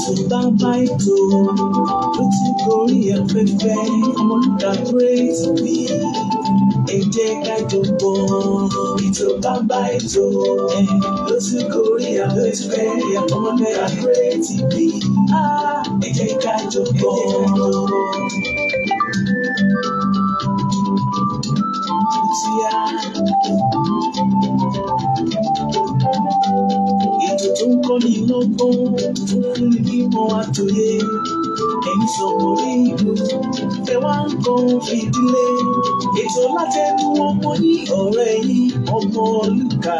Ètò bàbá ètò ló ti gorí afẹ́fẹ́. Ọmọlúkà Great TV, ẹ jẹ́ ká jọ gbọ́. Ètò bàbá ètò ló ti gorí afẹ́fẹ́. Ọmọlúkà Great TV, ẹ jẹ́ ká jọ gbọ́. Ètò tó ń kọ́ni lọ́gbọ́n, tó ń fúnni nímọ̀ àtòyé. Ẹ̀yin sọ̀rọ̀ orí ìlú, ẹ wá ń kọ́ fìdílé. Ètò látẹnu ọmọ yín, ọ̀rẹ́ yín, Ọmọlúkà.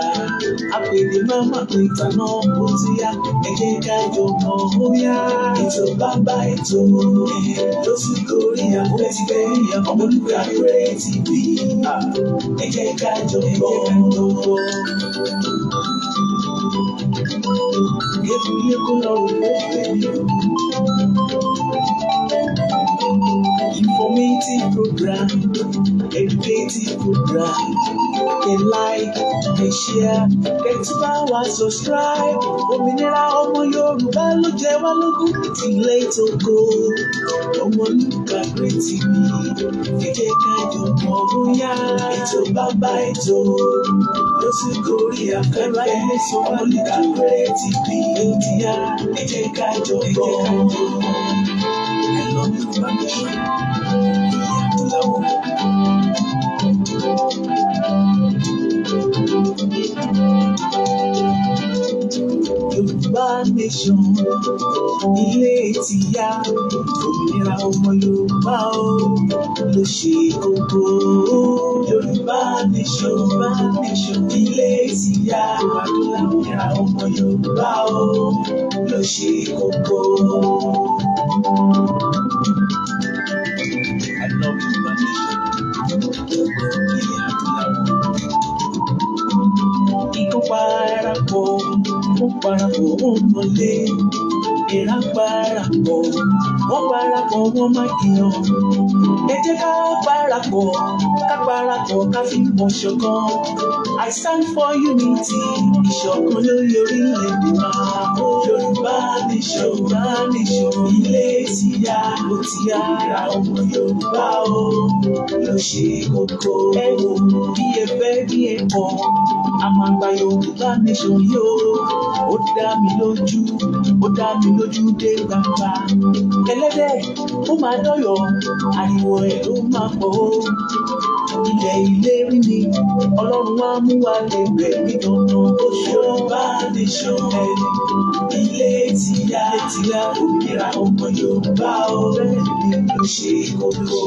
Àpèdè máma pé ìtànà ó ti yá, ẹ jẹ́ ká jọ mọ̀ ó yá. Ètò bàbá ètò ló sì gorí afẹ́fẹ́. Ọmọlúkà Great TV, ẹ jẹ́ ká jọ gbọ́. Ilé kó lọ́rùn ó fẹ́ mi o. Informative program, educative program. Kẹ́ like, kẹ́ share, kẹ́ tún bá wa subscribe. Òmìnira ọmọ Yorùbá ló jẹ wá lógún tilé tókó. Ọmọlúkà Great TV, ẹ jẹ́ ká jọ mọ̀ bóyá. Ètò bàbá ètò ló sì gorí afẹ́fẹ́. Ọmọlúkà Great TV, ẹ jẹ́ ká jọ gbọ́. I love Yorùbá Nation. Ilẹ̀ adúláwọ̀. Yorùbá Nation, ilé ti yá. Òmìnira ọmọ Yorùbá o ló ṣe kókó. Yorùbá Nation, Yorùbá Nation, ilé ti yá. Òmìnira ọmọ Yorùbá o ló ṣe kókó. I love Yorùbá Nation. Ilẹ̀ adúláwọ̀. Ikán parapọ̀, wọ́n parapọ̀, wọ́n mọ̀lé. Ìran parapọ̀, wọ́n parapọ̀, wọ́n má kìyàn. Ẹ jẹ́ ká parapọ̀, ká parapọ̀, ká fi mọ̀ ṣọ̀kan. I stand for unity, ìṣọ̀kan lórí orílẹ̀-èdè wa. Yorùbá Nation, Yorùbá Nation, ilé ti yá, ó ti yá. Ìra ọmọ Yorùbá o ló ṣe kókó. Ẹ wò bí ẹ fẹ́ bí ẹ kọ̀, a máa gba Yorùbá Nation yóò. Ó dá mi lójú, ó dá mi lójú dé gbangba. Ẹlẹ́dẹ̀ ó máa dọ́yọ̀, ariwo ẹ̀ ló máa pọ̀ ó. Ilẹ̀ ìlérí ni Ọlọ́run á mú wa débẹ̀ ní dandan. Ó Yorùbá Nation, ilé ti yá, òmìnira ọmọ Yorùbá o ló ṣe kókó.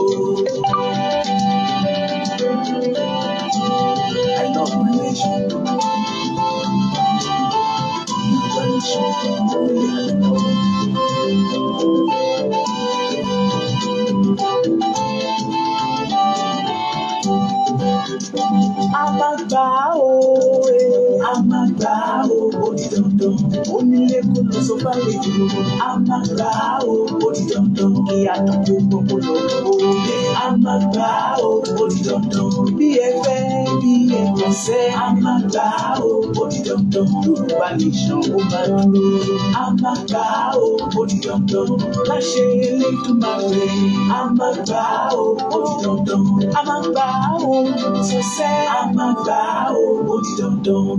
I love my nation. Yorùbá Nation, ilẹ̀ adúláwọ̀. A máa gbà ó, a máa gbà ó, ó di dandan. Onílé kó lọ sọ fàlejò. A máa gbà ó, ó di dandan. Kí àdúgbò gbogbo lọ ó. A máa gbà ó, ó di dandan. Bí ẹ fẹ́ bí ẹ kò fẹ́. A máa gbà ó, ó di dandan. Yorùbá Nation ó máa dúró. A máa gbà ó, ó di dandan. Láṣẹ Elédùmarè. A máa gbà ó, ó di dandan. A máa gbà ó, sọ́sẹ́. A máa gbà ó, ó di dandan.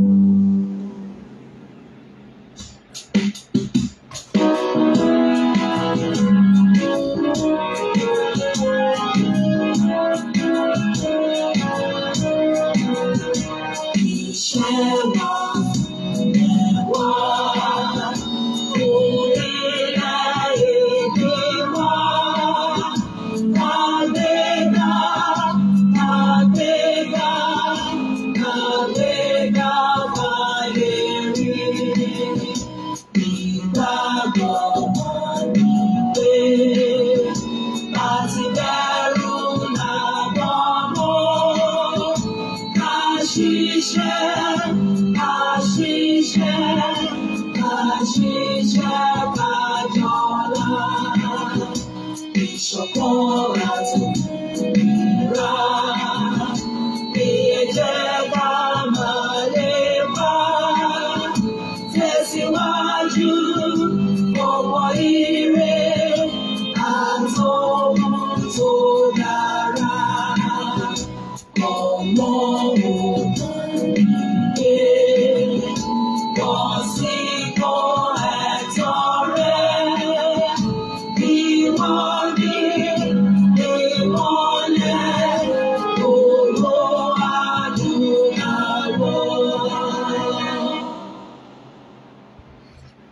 Iṣẹ́ wa lẹ́wà orílẹ̀-èdè wa. Kàgbéga, kàgbéga, kàgbéga fáyé rí. Ìgbàgbọ́ wa ni pé bá ti bẹ̀rù làbọ̀ mọ́. Ká ṣiṣẹ́, ká ṣiṣẹ́, ká ṣiṣẹ́ ká jọlá. Ìṣọ̀kan àti òmìnira ní ẹ jẹ́ ká máa lépa. Tẹ̀síwájú ọwọ́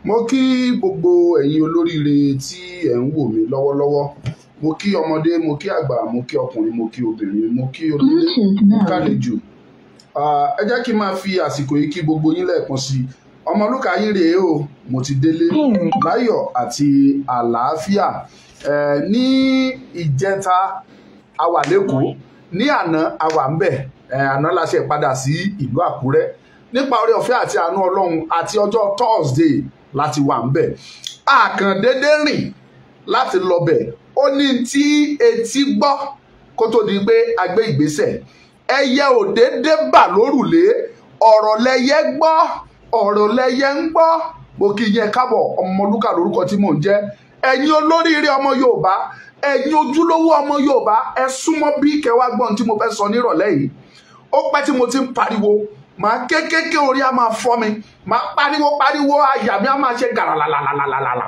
Mo kí gbogbo ẹ̀yin olóríire tí ẹ̀ ń wò mí lọ́wọ́lọ́wọ́. Mo kí ọmọdé, mo kí àgbà, mo kí ọkùnrin, mo kí obìnrin, mo kí onílé, mo kálejò. Ẹ jẹ́ kí n máa fi àsìkò yìí kí gbogbo yín lẹ́ẹ̀kan sí i. Ọmọlúkà yín rèé o, mo ti délé láyọ̀ àti àlàáfíà. Ní ìjẹta a wà lẹ́kọ̀ọ́, ní àná a wà ńbẹ̀, àná la ṣe padà sí ìlú Àkúrẹ́. Nípa oore ọ̀fẹ́ àti àánú Ọlọ́run àti ọjọ́ Thursday láti wà ńbẹ̀. Àkàndédé rìn láti lọ bẹ̀, ó ní tí etí gbọ́ kó tó di pé a gbé ìgbésẹ̀. Ẹyẹ òdédé bà lórùlé, ọ̀rọ̀ lẹyẹ gbọ́, ọ̀rọ̀ lẹyẹ ń gbọ́. Mo kí yẹn káàbọ̀, Ọmọlúkà lórúkọ tí mò ń jẹ́. Ẹ̀yin olóríire ọmọ Yorùbá, ẹ̀yin ojúlówó ọmọ Yorùbá, ẹ súnmọ́ bí kẹwàá gbọ́n tí mo fẹ́ sọ nírọ̀lẹ́ yìí. Ó pẹ́ tí mo ti ń pariwo, màá kékéké orí á máa fọ́ mi, màá pariwo pariwo, àyà mi á máa ṣe gàràlàlàlàlàlà,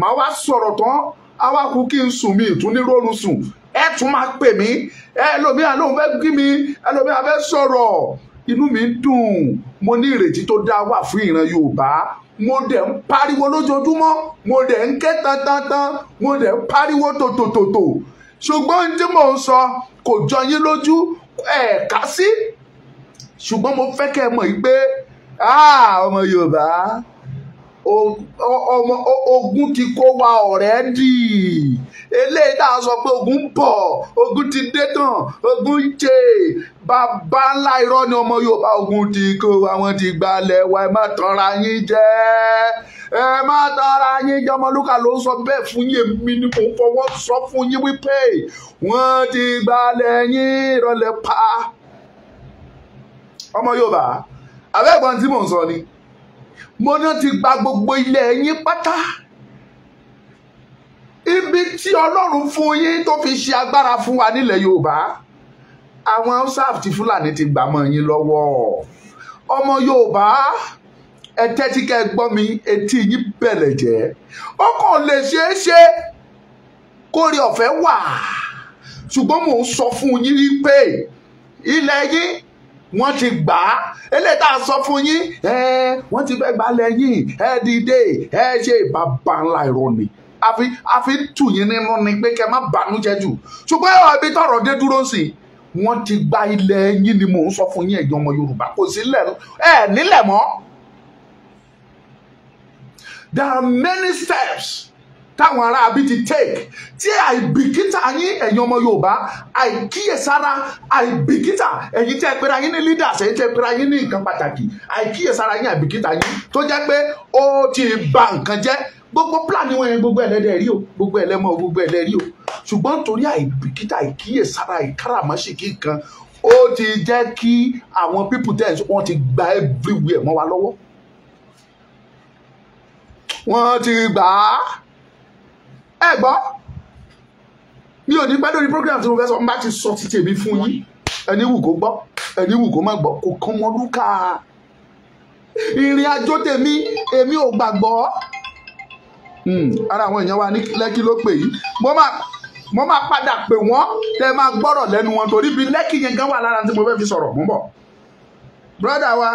màá wá sọ̀rọ̀ tán, á wá kú kí n sùn, mi ìtún ní rórun sùn. Ẹ tún máa pè mí, ẹlòmíà lóun fẹ́ kí mi, ẹlòmíà fẹ́ sọ̀rọ̀. Inú mi ń dùn, mo ní ìrètí tó dá wà fún ìran Yorùbá. Mo dẹ̀ ń pariwo lójoojúmọ́, mo dẹ̀ ń ké tantantan, mo dẹ̀ ń pariwo tòtòtòtò. Ṣùgbọ́n tí mò ń sọ kò jọ yín lójú, ẹ̀ ká sí. Ṣùgbọ́n mo fẹ́ kẹ́ ẹ mọ̀ yìí pé ọmọ Yorùbá, ọmọ ogun ti kó wa ọ̀rẹ́dì. Eléyìí tá a sọ pé ogun ń bọ̀, ogun ti dé tán, ogun ń ṣe bàbá ńlá irọ́ ni ọmọ Yorùbá. Ogun ti kó wa, wọ́n ti gbalẹ̀ wa, ẹ má tanra yín jẹ, ẹ má tanra yín jẹ. Ọmọlúkà ló ń sọ bẹ́ẹ̀ fún yín, èmi ni mò ń fọwọ́ sọ fún yín wípé wọ́n ti gbalẹ̀ yín, ìrọ̀lẹ́ pa. Ọmọ Yorùbá, àbẹ́gbọ́n tí mò ń sọ ni, mo náà ti gba gbogbo ilẹ̀ yín pátá. Ibi tí Ọlọ́run fún yín tó fi ṣe agbára fún wa nílẹ̀ Yorùbá, àwọn Haúsá àti Fúlàní ti gbà mọ́ yín lọ́wọ́. Ọmọ Yorùbá, ẹ tẹ́tí kẹ́ ẹ gbọ́ mi, etí yín bẹ̀lẹ̀ jẹ́. Ó kàn lè ṣeé ṣe kórè ọ̀fẹ́ wà, ṣùgbọ́n mò ń sọ fún yín wípé ilẹ̀ yín wọ́n ti gbà á. Eléyìí tá a sọ fún yín, wọ́n ti fẹ́ gbà lẹ́yìn, ẹ dìde, ẹ ṣe bàbá ńlá irọ́ ni. Àfi tù yín nínú ni pé kẹ́ má bànújẹ́ jù. Ṣùgbọ́n ẹ̀rọ ibi tọ̀rọ̀ dé dúró sí, wọ́n ti gba ilẹ̀ yín ni mò ń sọ fún yín, ẹ̀yin ọmọ Yorùbá. Kò sílẹ̀ ẹ̀ nílẹ̀ mọ́. There are many steps táwọn ará abí ti take tí àìbìkítà yín, ẹ̀yin ọmọ Yorùbá, àìkíyèsára, àìbìkítà ẹ̀yin tẹ́ ẹ pera yín ní leaders, ẹ̀yin tẹ́ ẹ pera yín ní nǹkan pàtàkì, àìkíyèsára yín, àìbìkítà yín tó jẹ́ pé ó ti ba nǹkan jẹ́. Gbogbo plan wọn yẹn, gbogbo ẹlẹ́dẹ̀ rí o, gbogbo ẹlẹ́mọ̀, gbogbo ẹlẹ́rí o. Ṣùgbọ́n torí àìbìkítà, àìkíyèsára, àìkáràmọ́ṣìkí kan, ó ti jẹ́ kí àwọn people tẹ̀ wọ́n ti gba everywhere mọ́ wa lọ́wọ́. Wọ́n ti gbà á. Ẹ gbọ́, mi ò ní pẹ́ lórí program tí mo fẹ́ sọ, n bá ti sọ ti tèmi fún yín, ẹni wù kó gbọ́, ẹni wù kó má gbọ́, kò kàn Ọmọlúkà. Ìrìn àjò tèmi, èmi ò gbàgbọ́. Ara àwọn èèyàn wa ní Lẹ́kí ló pè yìí, mo máa padà pè wọ́n, tẹ́ máa gbọ́rọ̀ lẹ́nu wọn, torí bí Lẹ́kí yẹn gan wà lára tí mo fẹ́ fi sọ̀rọ̀. Mú bọ̀, brọ́dà wa,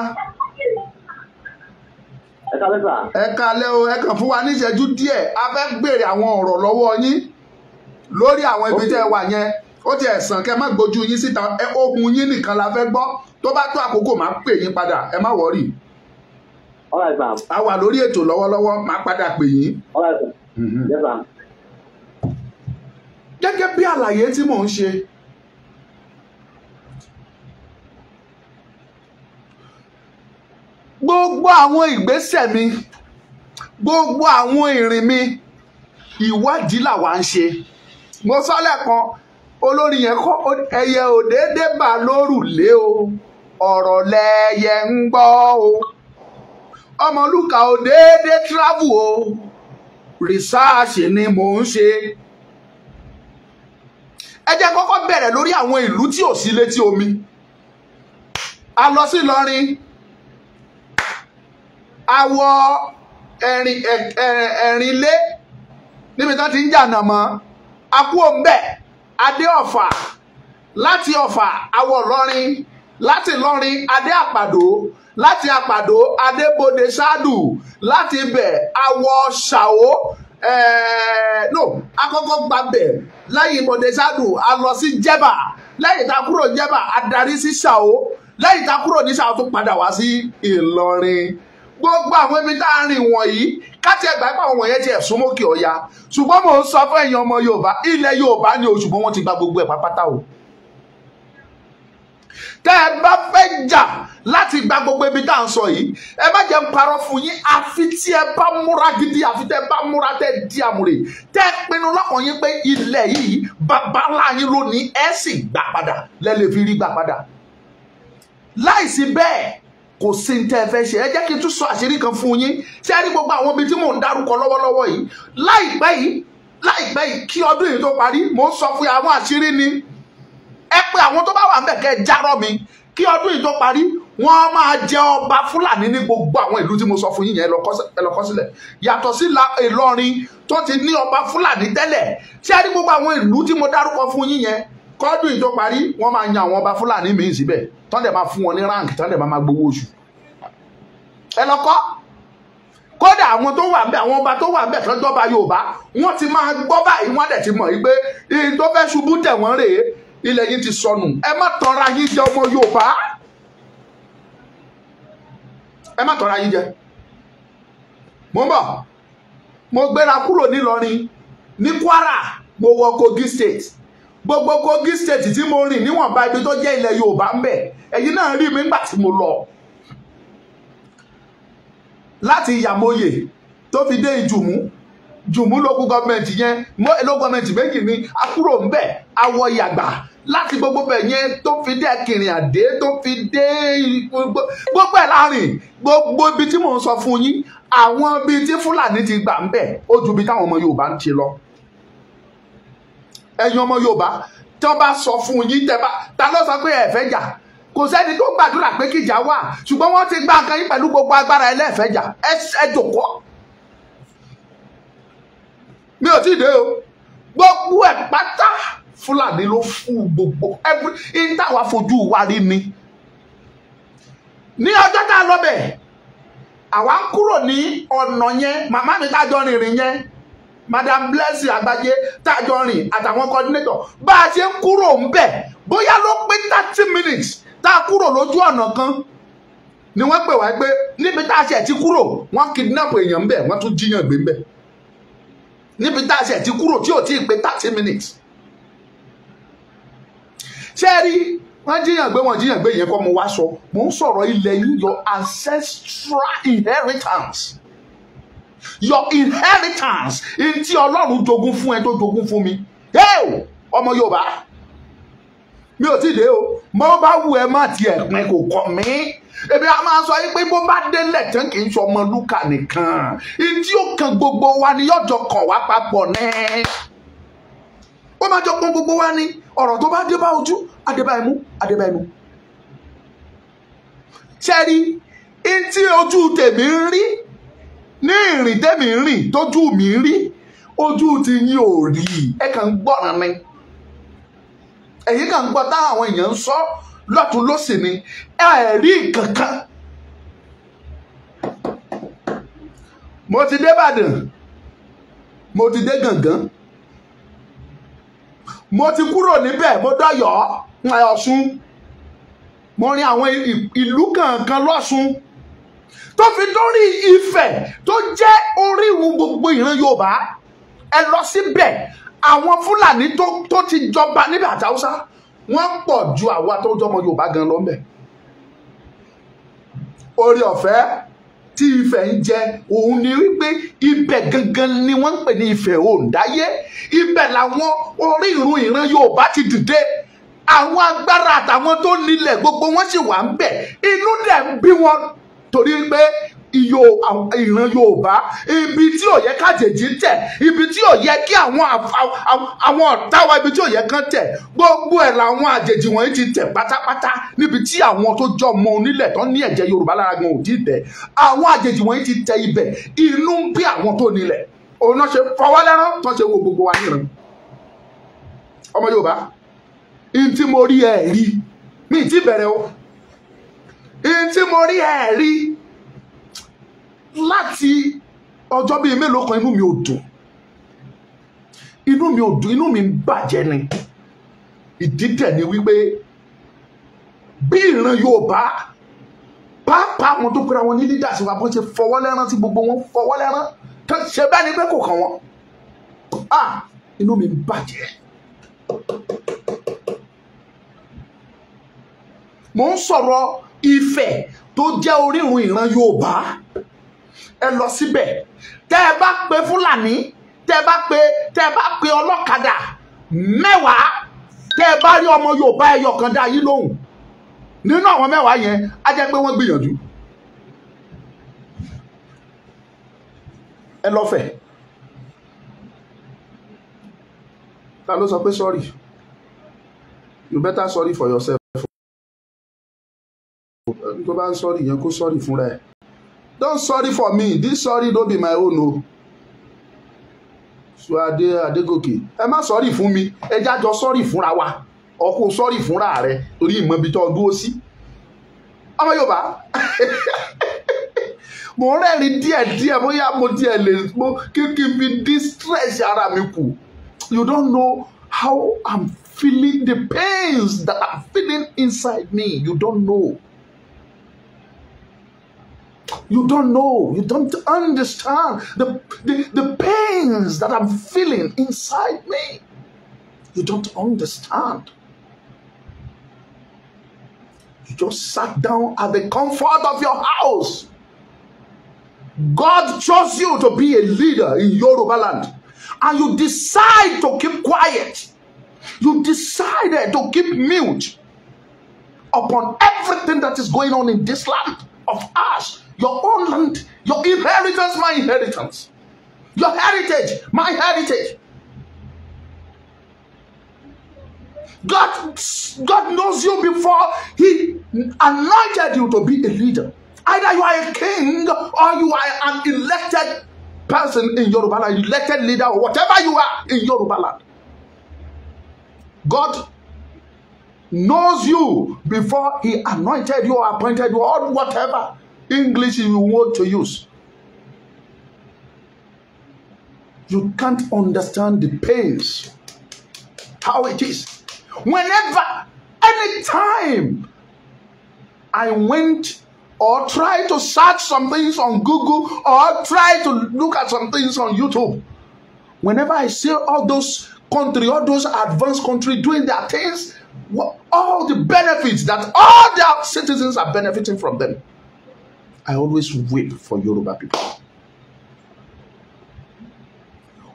ẹ káalẹ́ o. Ẹ kàn fún wa ní ìṣẹ́jú díẹ̀, a fẹ́ béèrè àwọn ọ̀rọ̀ lọ́wọ́ yín lórí àwọn ibi tẹ́ ẹ wà yẹn. Ó ti ẹ̀sán kẹ́ má gbójú yín síta, ohùn yín nìkan la fẹ́ gbọ́. Tó bá tó àkókò máa pè yín padà, ẹ má wọ́rì. A wà lórí ètò lọ́wọ́lọ́wọ́, máa padà pè yín. Gẹ́gẹ́ bí àlàyé tí mò ń ṣe, gbogbo àwọn ìgbésẹ̀ mi, gbogbo àwọn ìrìn mi, ìwádìí làwa ń ṣe. Mo sọ lẹ́ẹ̀kan, olórin yẹn kọ́, ẹyẹ òdédé bà lórùlé o, ọ̀rọ̀ lẹyẹ ń gbọ́ o. Ọmọlúkà òdédé travel o, research ni mò ń ṣe. Ẹ jẹ́ kọ́kọ́ bẹ̀rẹ̀ lórí àwọn ìlú tí ò sí létí omi. A lọ sí Ìlọrin, a wọ Ẹ̀rìnlé níbi tán ti ń jànà mọ́, a kú òǹbẹ̀, adé Ọ̀fà, láti Ọ̀fà a wọ Ìlọrin, Láti Ìlọrin adé Àpàdó, láti Àpàdó adébóde Ṣáàdù, láti ibẹ̀ awọ Ṣàó, no, akọ́kọ́ gbàbẹ̀ lẹ́yìn ìbòde Ṣáàdù a lọ sí Jẹ́bà, lẹ́yìn tá a kúrò Jẹ́bà a darí sí Ṣàó, lẹ́yìn tá a kúrò ní Ṣàó tó padà wá sí Ìlọrin. Gbogbo àwọn ibi tá a rìn wọ̀nyí káti ẹgbàá pé àwọn wọ̀nyẹn ti ẹ̀sùn mókè ọ̀ya, ṣùgbọ́n mò ń sọ fún ẹ̀yin ọmọ Yorùbá, ilẹ̀ Yorùbá ni o, ṣùgbọ́n wọ́n ti gba gbogbo ẹ̀ pápátá o. Tẹ́ ẹ bá fẹ́ jà láti gba gbogbo ibi tá à ń sọ yìí, ẹ má jẹ́ ń parọ́ fún yín, àfi tí ẹ bá múra gidi, àfi tẹ́ ẹ bá múra tẹ́ di àmùrè, tẹ́ ẹ pinnu lọ́kàn yín pé ilẹ̀ yìí bàbá ńlá yín lónìí, ẹ sì gbà padà, lẹ́lẹ́ fi rí gbà padà. Láìsí bẹ́ẹ̀ kò sí ní tẹ́ ẹ fẹ́ ṣe. Ẹ jẹ́ kí n tún sọ àṣírí kan fún yín. Ṣé ẹ rí gbogbo àwọn ibi tí mò ń dárúkọ lọ́wọ́lọ́wọ́ yìí, láìpẹ́ yìí kí ọdún yìí tó parí, mò ń sọ fún yín àwọn àṣírí ni. Ẹ pé àwọn tó bá wà ńbẹ̀ kẹ́ ẹ járọ́ mi, kí ọdún yìí tó parí wọ́n máa jẹ ọba Fúlàní ní gbogbo àwọn ìlú tí mo sọ fún yín yẹn. Ẹ lọ kọ sílẹ̀. Yàtọ̀ sí Ìlọrin tó ti ní ọba Fúlàní tẹ́lẹ̀, ṣé ẹ rí gbogbo àwọn ìlú tí mo dárúkọ fún yín yẹn, kọ́dún yìí tó parí wọ́n máa yan àwọn ọba Fúlàní míì síbẹ̀, tán dẹ̀ máa fún wọn ní rank, tán dẹ̀ máa gbowó oṣù. Ẹ lọ kọ́. Kódà àwọn tó wà ńbẹ̀, àwọn ọba tó wà ńbẹ̀ tán jọba Yorùbá, wọ́n ti máa gbọ́ báyìí, wọ́n dẹ̀ ti mọ̀ yìí pé ìyí tó fẹ́ ṣubú tẹ̀ wọ́n rèé, ilẹ̀ yín ti sọnù. Ẹ má tọra yín jẹ ọmọ Yorùbá, ẹ má tọra yín jẹ. Mo ń bọ̀, mo gbéra kúrò nílọrin ní Kwara, mo wọ Kogi State. Gbogbo Kogi State tí mo rìn níwọ̀nba ibi tó jẹ́ ilẹ̀ Yorùbá ń bẹ̀, ẹ̀yin náà rí mi nígbà tí mo lọ láti Ìyàmóye tó fi dé Ìjùmú, Jùmú local government yẹn, local government méjì ni akúrò ń bẹ̀, awọ Ìyàgbà, láti gbogbo bẹ̀ yẹn tó fi dé Kìrìn Àdé, tó fi dé gbogbo ẹ̀ láàrin gbogbo ibi tí mò ń sọ fún yín, àwọn ibi tí Fúlàní ti gbà ń bẹ̀ ó ju ibi táwọn ọmọ Yorùbá ń ṣe lọ. Ẹ̀yin ọmọ Yorùbá, tí wọ́n bá sọ fún yín, tẹ́ bá ta ló sọ pé ẹ fẹ́ jà, kò sẹ́ni tó gbàdúrà pé kíjà wà, ṣùgbọ́n wọ́n ti gbá nǹkan yín pẹ̀lú gbogbo agbára ẹlẹ́fẹ̀ẹ́ jà. Ẹ jòkó, mi ò tí ì dé o. Gbogbo ẹ̀ pátá Fúlàní ló fún gbogbo ẹbí táwa fojú wa rí ni. Ní ọjọ́ tá a lọ bẹ̀, àwa ń kúrò ní ọ̀nà yẹn, màmá mi tájọ rìnrìn yẹn, Madam Blessing Àgbájé tájọ rìn àtàwọn coordinator, bá a ṣe ń kúrò ń bẹ̀, bóyá ló pé 30 minutes tá a kúrò lójú ọ̀nà kan ni wọ́n pè wá pé níbi tá a ṣe ti kúrò, wọ́n kidnap èèyàn ń bẹ̀, wọ́n tún jíyàn gbé ń bẹ̀. Níbi tá a ṣe ti kúrò tí ò tí ì pé 30 minutes. Ṣé ẹ rí, wọ́n jíyàn gbé, wọ́n jíyàn gbé yẹn kọ́ mo wá sọ, mo ń sọ̀rọ̀ ilẹ̀ yín, your ancestral inheritance, your inheritance, in tí Ọlọ́run jogún fún ẹ tó jogún fún mi. Ọmọ Yorùbá, mi ò tí ì dé o, mo bá wù ẹ má tiẹ̀ pin kò kàn mí. Èmi a máa sọ yìí pé bó bá délẹ̀ tán kì í ṣe ọmọ Lúkà nìkan, ìdí ó kan gbogbo wa ni yọjọ kàn wá papọ̀ ní. Ó máa jọ pọ́n gbogbo wa ní ọ̀rọ̀ tó bá dé bá ojú, adébá ẹmu, adébá ẹnu. Ṣé rí ntí ojú tèmi ń rí ní ìrìn tèmi ń rìn tójú mi ń rí, ojú ti yín ò rí, ẹ kàn ń gbọ́ràn ni. Ẹ̀yin kàn ń gbọ́ táwọn èèyàn ń sọ lọ́tún lósì ni, ẹ rí kankan. Mo ti dé Ìbàdàn, mo ti dé Gàngán, mo ti kúrò níbẹ̀, mo dọ́yọ̀ Ọ̀ṣun, mo rin àwọn ìlú kankan lọ́ṣun, tó fi dórí Ifẹ̀ tó jẹ́ orírun gbogbo ìran Yorùbá. Ẹ lọ síbẹ̀, àwọn Fúlàní tó ti jọba níbẹ̀ àti Haúsá, wọ́n pọ̀ ju àwa tó jọmọ Yorùbá gan lọ ńbẹ̀. Orí ọ̀fẹ́ tí Ifẹ̀ ń jẹ òun ni wípé ibẹ̀ gangan ni wọ́n ń pè ní Ifẹ̀ Òǹdáyé. Ibẹ̀ làwọn orírun ìran Yorùbá ti dìde, àwọn agbára àtàwọn tó nílẹ̀ gbogbo wọn sì wà ńbẹ̀. Inú dẹ̀ ń bí wọn torí pé ìran Yorùbá, ibi tí ò yẹ kájèjì tẹ̀, ibi tí ò yẹ kí àwọn ọ̀tá wa, ibi tí ò yẹ kán tẹ̀, gbogbo ẹ̀ làwọn àjèjì wọ̀nyí ti tẹ̀ pátápátá. Níbi tí àwọn tó jọ ọmọ onílẹ̀ tó ní ẹ̀jẹ̀ Yorùbá lára gan ò tí ì tẹ̀, àwọn àjèjì wọ̀nyí ti tẹ̀ ibẹ̀. Inú ń bí àwọn tó nílẹ̀, òun náà ṣe fọwọ́ lẹ́rán tó ṣe wo gbogbo wa níran. Ọmọ Yorùbá, n tí mo rí ẹ rí, mi ti bẹ̀rẹ̀ o. Ihun tí mo rí ẹ̀ rí láti ọjọ́ bíi mélòó kan, inú mi ò dùn, inú mi ò dùn, inú mi ń bàjẹ́ ni. Ìdí dẹ̀ ni wípé bí ìran Yorùbá, pàápàá àwọn tó pera wọn ní leaders wa, bọ́n ṣe fọwọ́ lẹ́rán tí gbogbo wọn fọwọ́ lẹ́rán tó ṣe bẹ́ẹ̀ ni pé kò kàn wọ́n. Ah, inú mi ń bàjẹ́. Mo ń sọ̀rọ̀ Ifẹ̀ tó jẹ́ orírun ìran Yorùbá. Ẹ lọ síbẹ̀, tẹ́ ẹ bá pe Fúlàní, tẹ́ ẹ bá pe ọlọ́kadà 10, tẹ́ ẹ bá rí ọmọ Yorùbá ẹyọ kan dá yín lóhùn nínú àwọn 10 yẹn, á jẹ́ pé wọ́n gbìyànjú. Ẹ lọ́fẹ̀ẹ́. Ta ló sọ pé sorry? You better sorry for yourself. Tó bá ń sorry yẹn, kó sorry fúnra ẹ̀. Don't sorry for me. This sorry no be my own o. So Adé Adégòkè, ẹ má sorry fún mi, ẹ jájọ sorry fúnra wa. Ọkọ sorry fúnra rẹ torí ìmọ̀ ibi tó dúró sí. Ọmọ Yorùbá, mo rẹ́rìn díẹ̀díẹ̀, bóyá mo díẹ̀ lè mo kí n fi distress ara mi kù. You don't know how I'm feeling, the pains that I'm feeling inside me. You don't know. You don't know. You don't understand the pains that I'm feeling inside me. You don't understand. You just sat down at the comfort of your house. God chose you to be a leader in Yoruba land, and you decide to keep quiet. You decided to keep mute upon everything that is going on in this land of ours. Your own land, your inheritance, my inheritance. Your heritage, my heritage. God knows you before he anointed you to be a leader. Either you are a king or you are an elected person in Yoruba land, elected leader or whatever you are in Yoruba land. God knows you before he anointed you or appointed you or whatever English you want to use. You can't understand the pains, how it is. Whenever, anytime I went or try to search some things on Google or try to look at some things on YouTube, whenever I see all those country, all those advanced country doing their things, all the benefits that all their citizens are benefiting from them, I always weep for Yoruba people.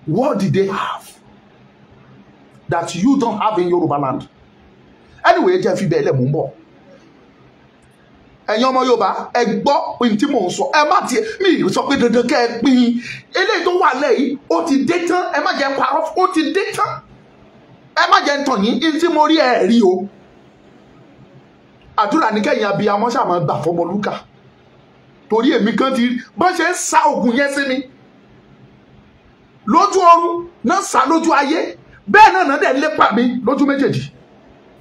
What did they have that you don't have in Yoruba land? Anyway, jẹ́ fi bẹ́ẹ̀ lẹ̀ mú ń bọ̀. Ẹ̀yin ọmọ Yorùbá, ẹ gbọ́ ohun tí mò ń sọ. Ẹ má tiẹ̀ mi sọ pé dandan kẹ́ ẹ pín. Eléyìí tó wà lẹ́yìn, ó ti dé tán. Ẹ má jẹ́ parọ́, ó ti dé tán. Ẹ má jẹ́ ntàn yín, ohun tí mo rí ẹ rí o. Àdúrà ní kẹ́yìn abiyamọ ṣáà máa gbà fọmọlúkà. Torí èmi kan ti bọ́n ṣe ń sa oògùn yẹn sí mi lójú oorun náà, sá lójú ayé bẹ́ẹ̀ náà dẹ̀ lépa mi lójú méjèèjì.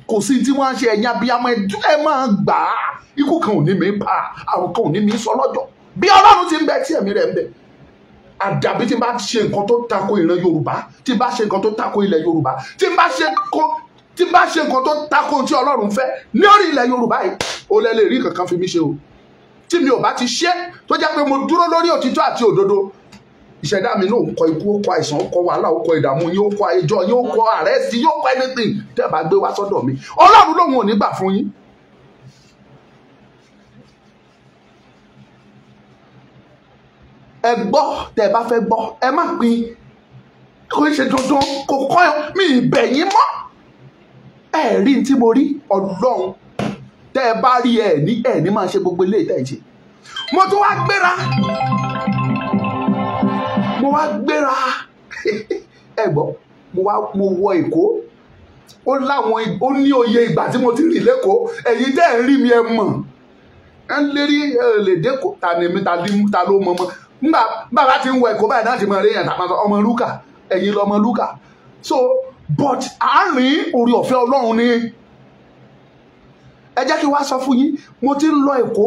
Kò sí tí wọ́n á ṣe. Ẹ̀yin abiyamọ ẹ máa gbà á. Ikú kan ò ní mi pa, àrùn kan ò ní mi sọ lọ́jọ́. Bí Ọlọ́run ti ń bẹ tí ẹ̀mí rẹ̀ ń bẹ. Àdàbí tí n bá ṣe nǹkan tó tako ìran Yorùbá, tí n bá ṣe nǹkan tó tako ilẹ̀ Yorùbá, tí n bá ṣe nǹkan tó tako tí Ọlọ́run fẹ́ lórí ilẹ̀ Yorùbá yìí, ó lẹ́ lè rí kankan fi mí ṣe o. Tí mi ò bá ti ṣe, tó jẹ́ pé mo dúró lórí òtítọ́ àti òdodo, ìṣẹ̀dá mi náà ń kọ ikú, ó kọ àìsàn, ó kọ wàhálà, ó kọ ìdààmú yín, ó kọ ẹjọ́ yín, ó kọ àrẹ́sì yín, ó kọ anything tẹ́ ẹ bá gbé wá sọ́dọ̀ mi. Ọlọ́run lòun ò ní gbà fún yín. Ẹ gbọ́ tẹ́ ẹ bá fẹ́ gbọ́, ẹ má pín. Kò ṣe dandan, kò kọ́ mi ìbẹ̀ yín mọ́. Ẹ rí tí mo rí, Ọlọ́run tẹ́ ẹ bá rí ẹ ní máa ṣe gbogbo eléyìí tẹ́ ẹ ṣe. Mo tún wá gbéra. Mo wá gbéra. Ẹ gbọ́, mo wọ Èkó. Ó láwọn, ó ní òye ìgbà tí mo ti rìn lẹ́kọ̀ọ́. Ẹ̀yin tẹ́ ẹ̀ ń rí mi ẹ mọ̀. Ẹ ń lérí lè dẹ́kọ̀ ta ni mi ta ló mọ̀ mọ́. Nígbà bàbá ti ń wọ Èkó báyìí náà ti mọ̀ rí yẹn tàbí ọmọ Lúkà, ẹ̀yin lọmọ Lúkà. So but àárín orí ọ̀fẹ́ Ọlọ́run ni. Ẹ jẹ́ kí wá sọ fún yín, mo ti ń lọ Èkó,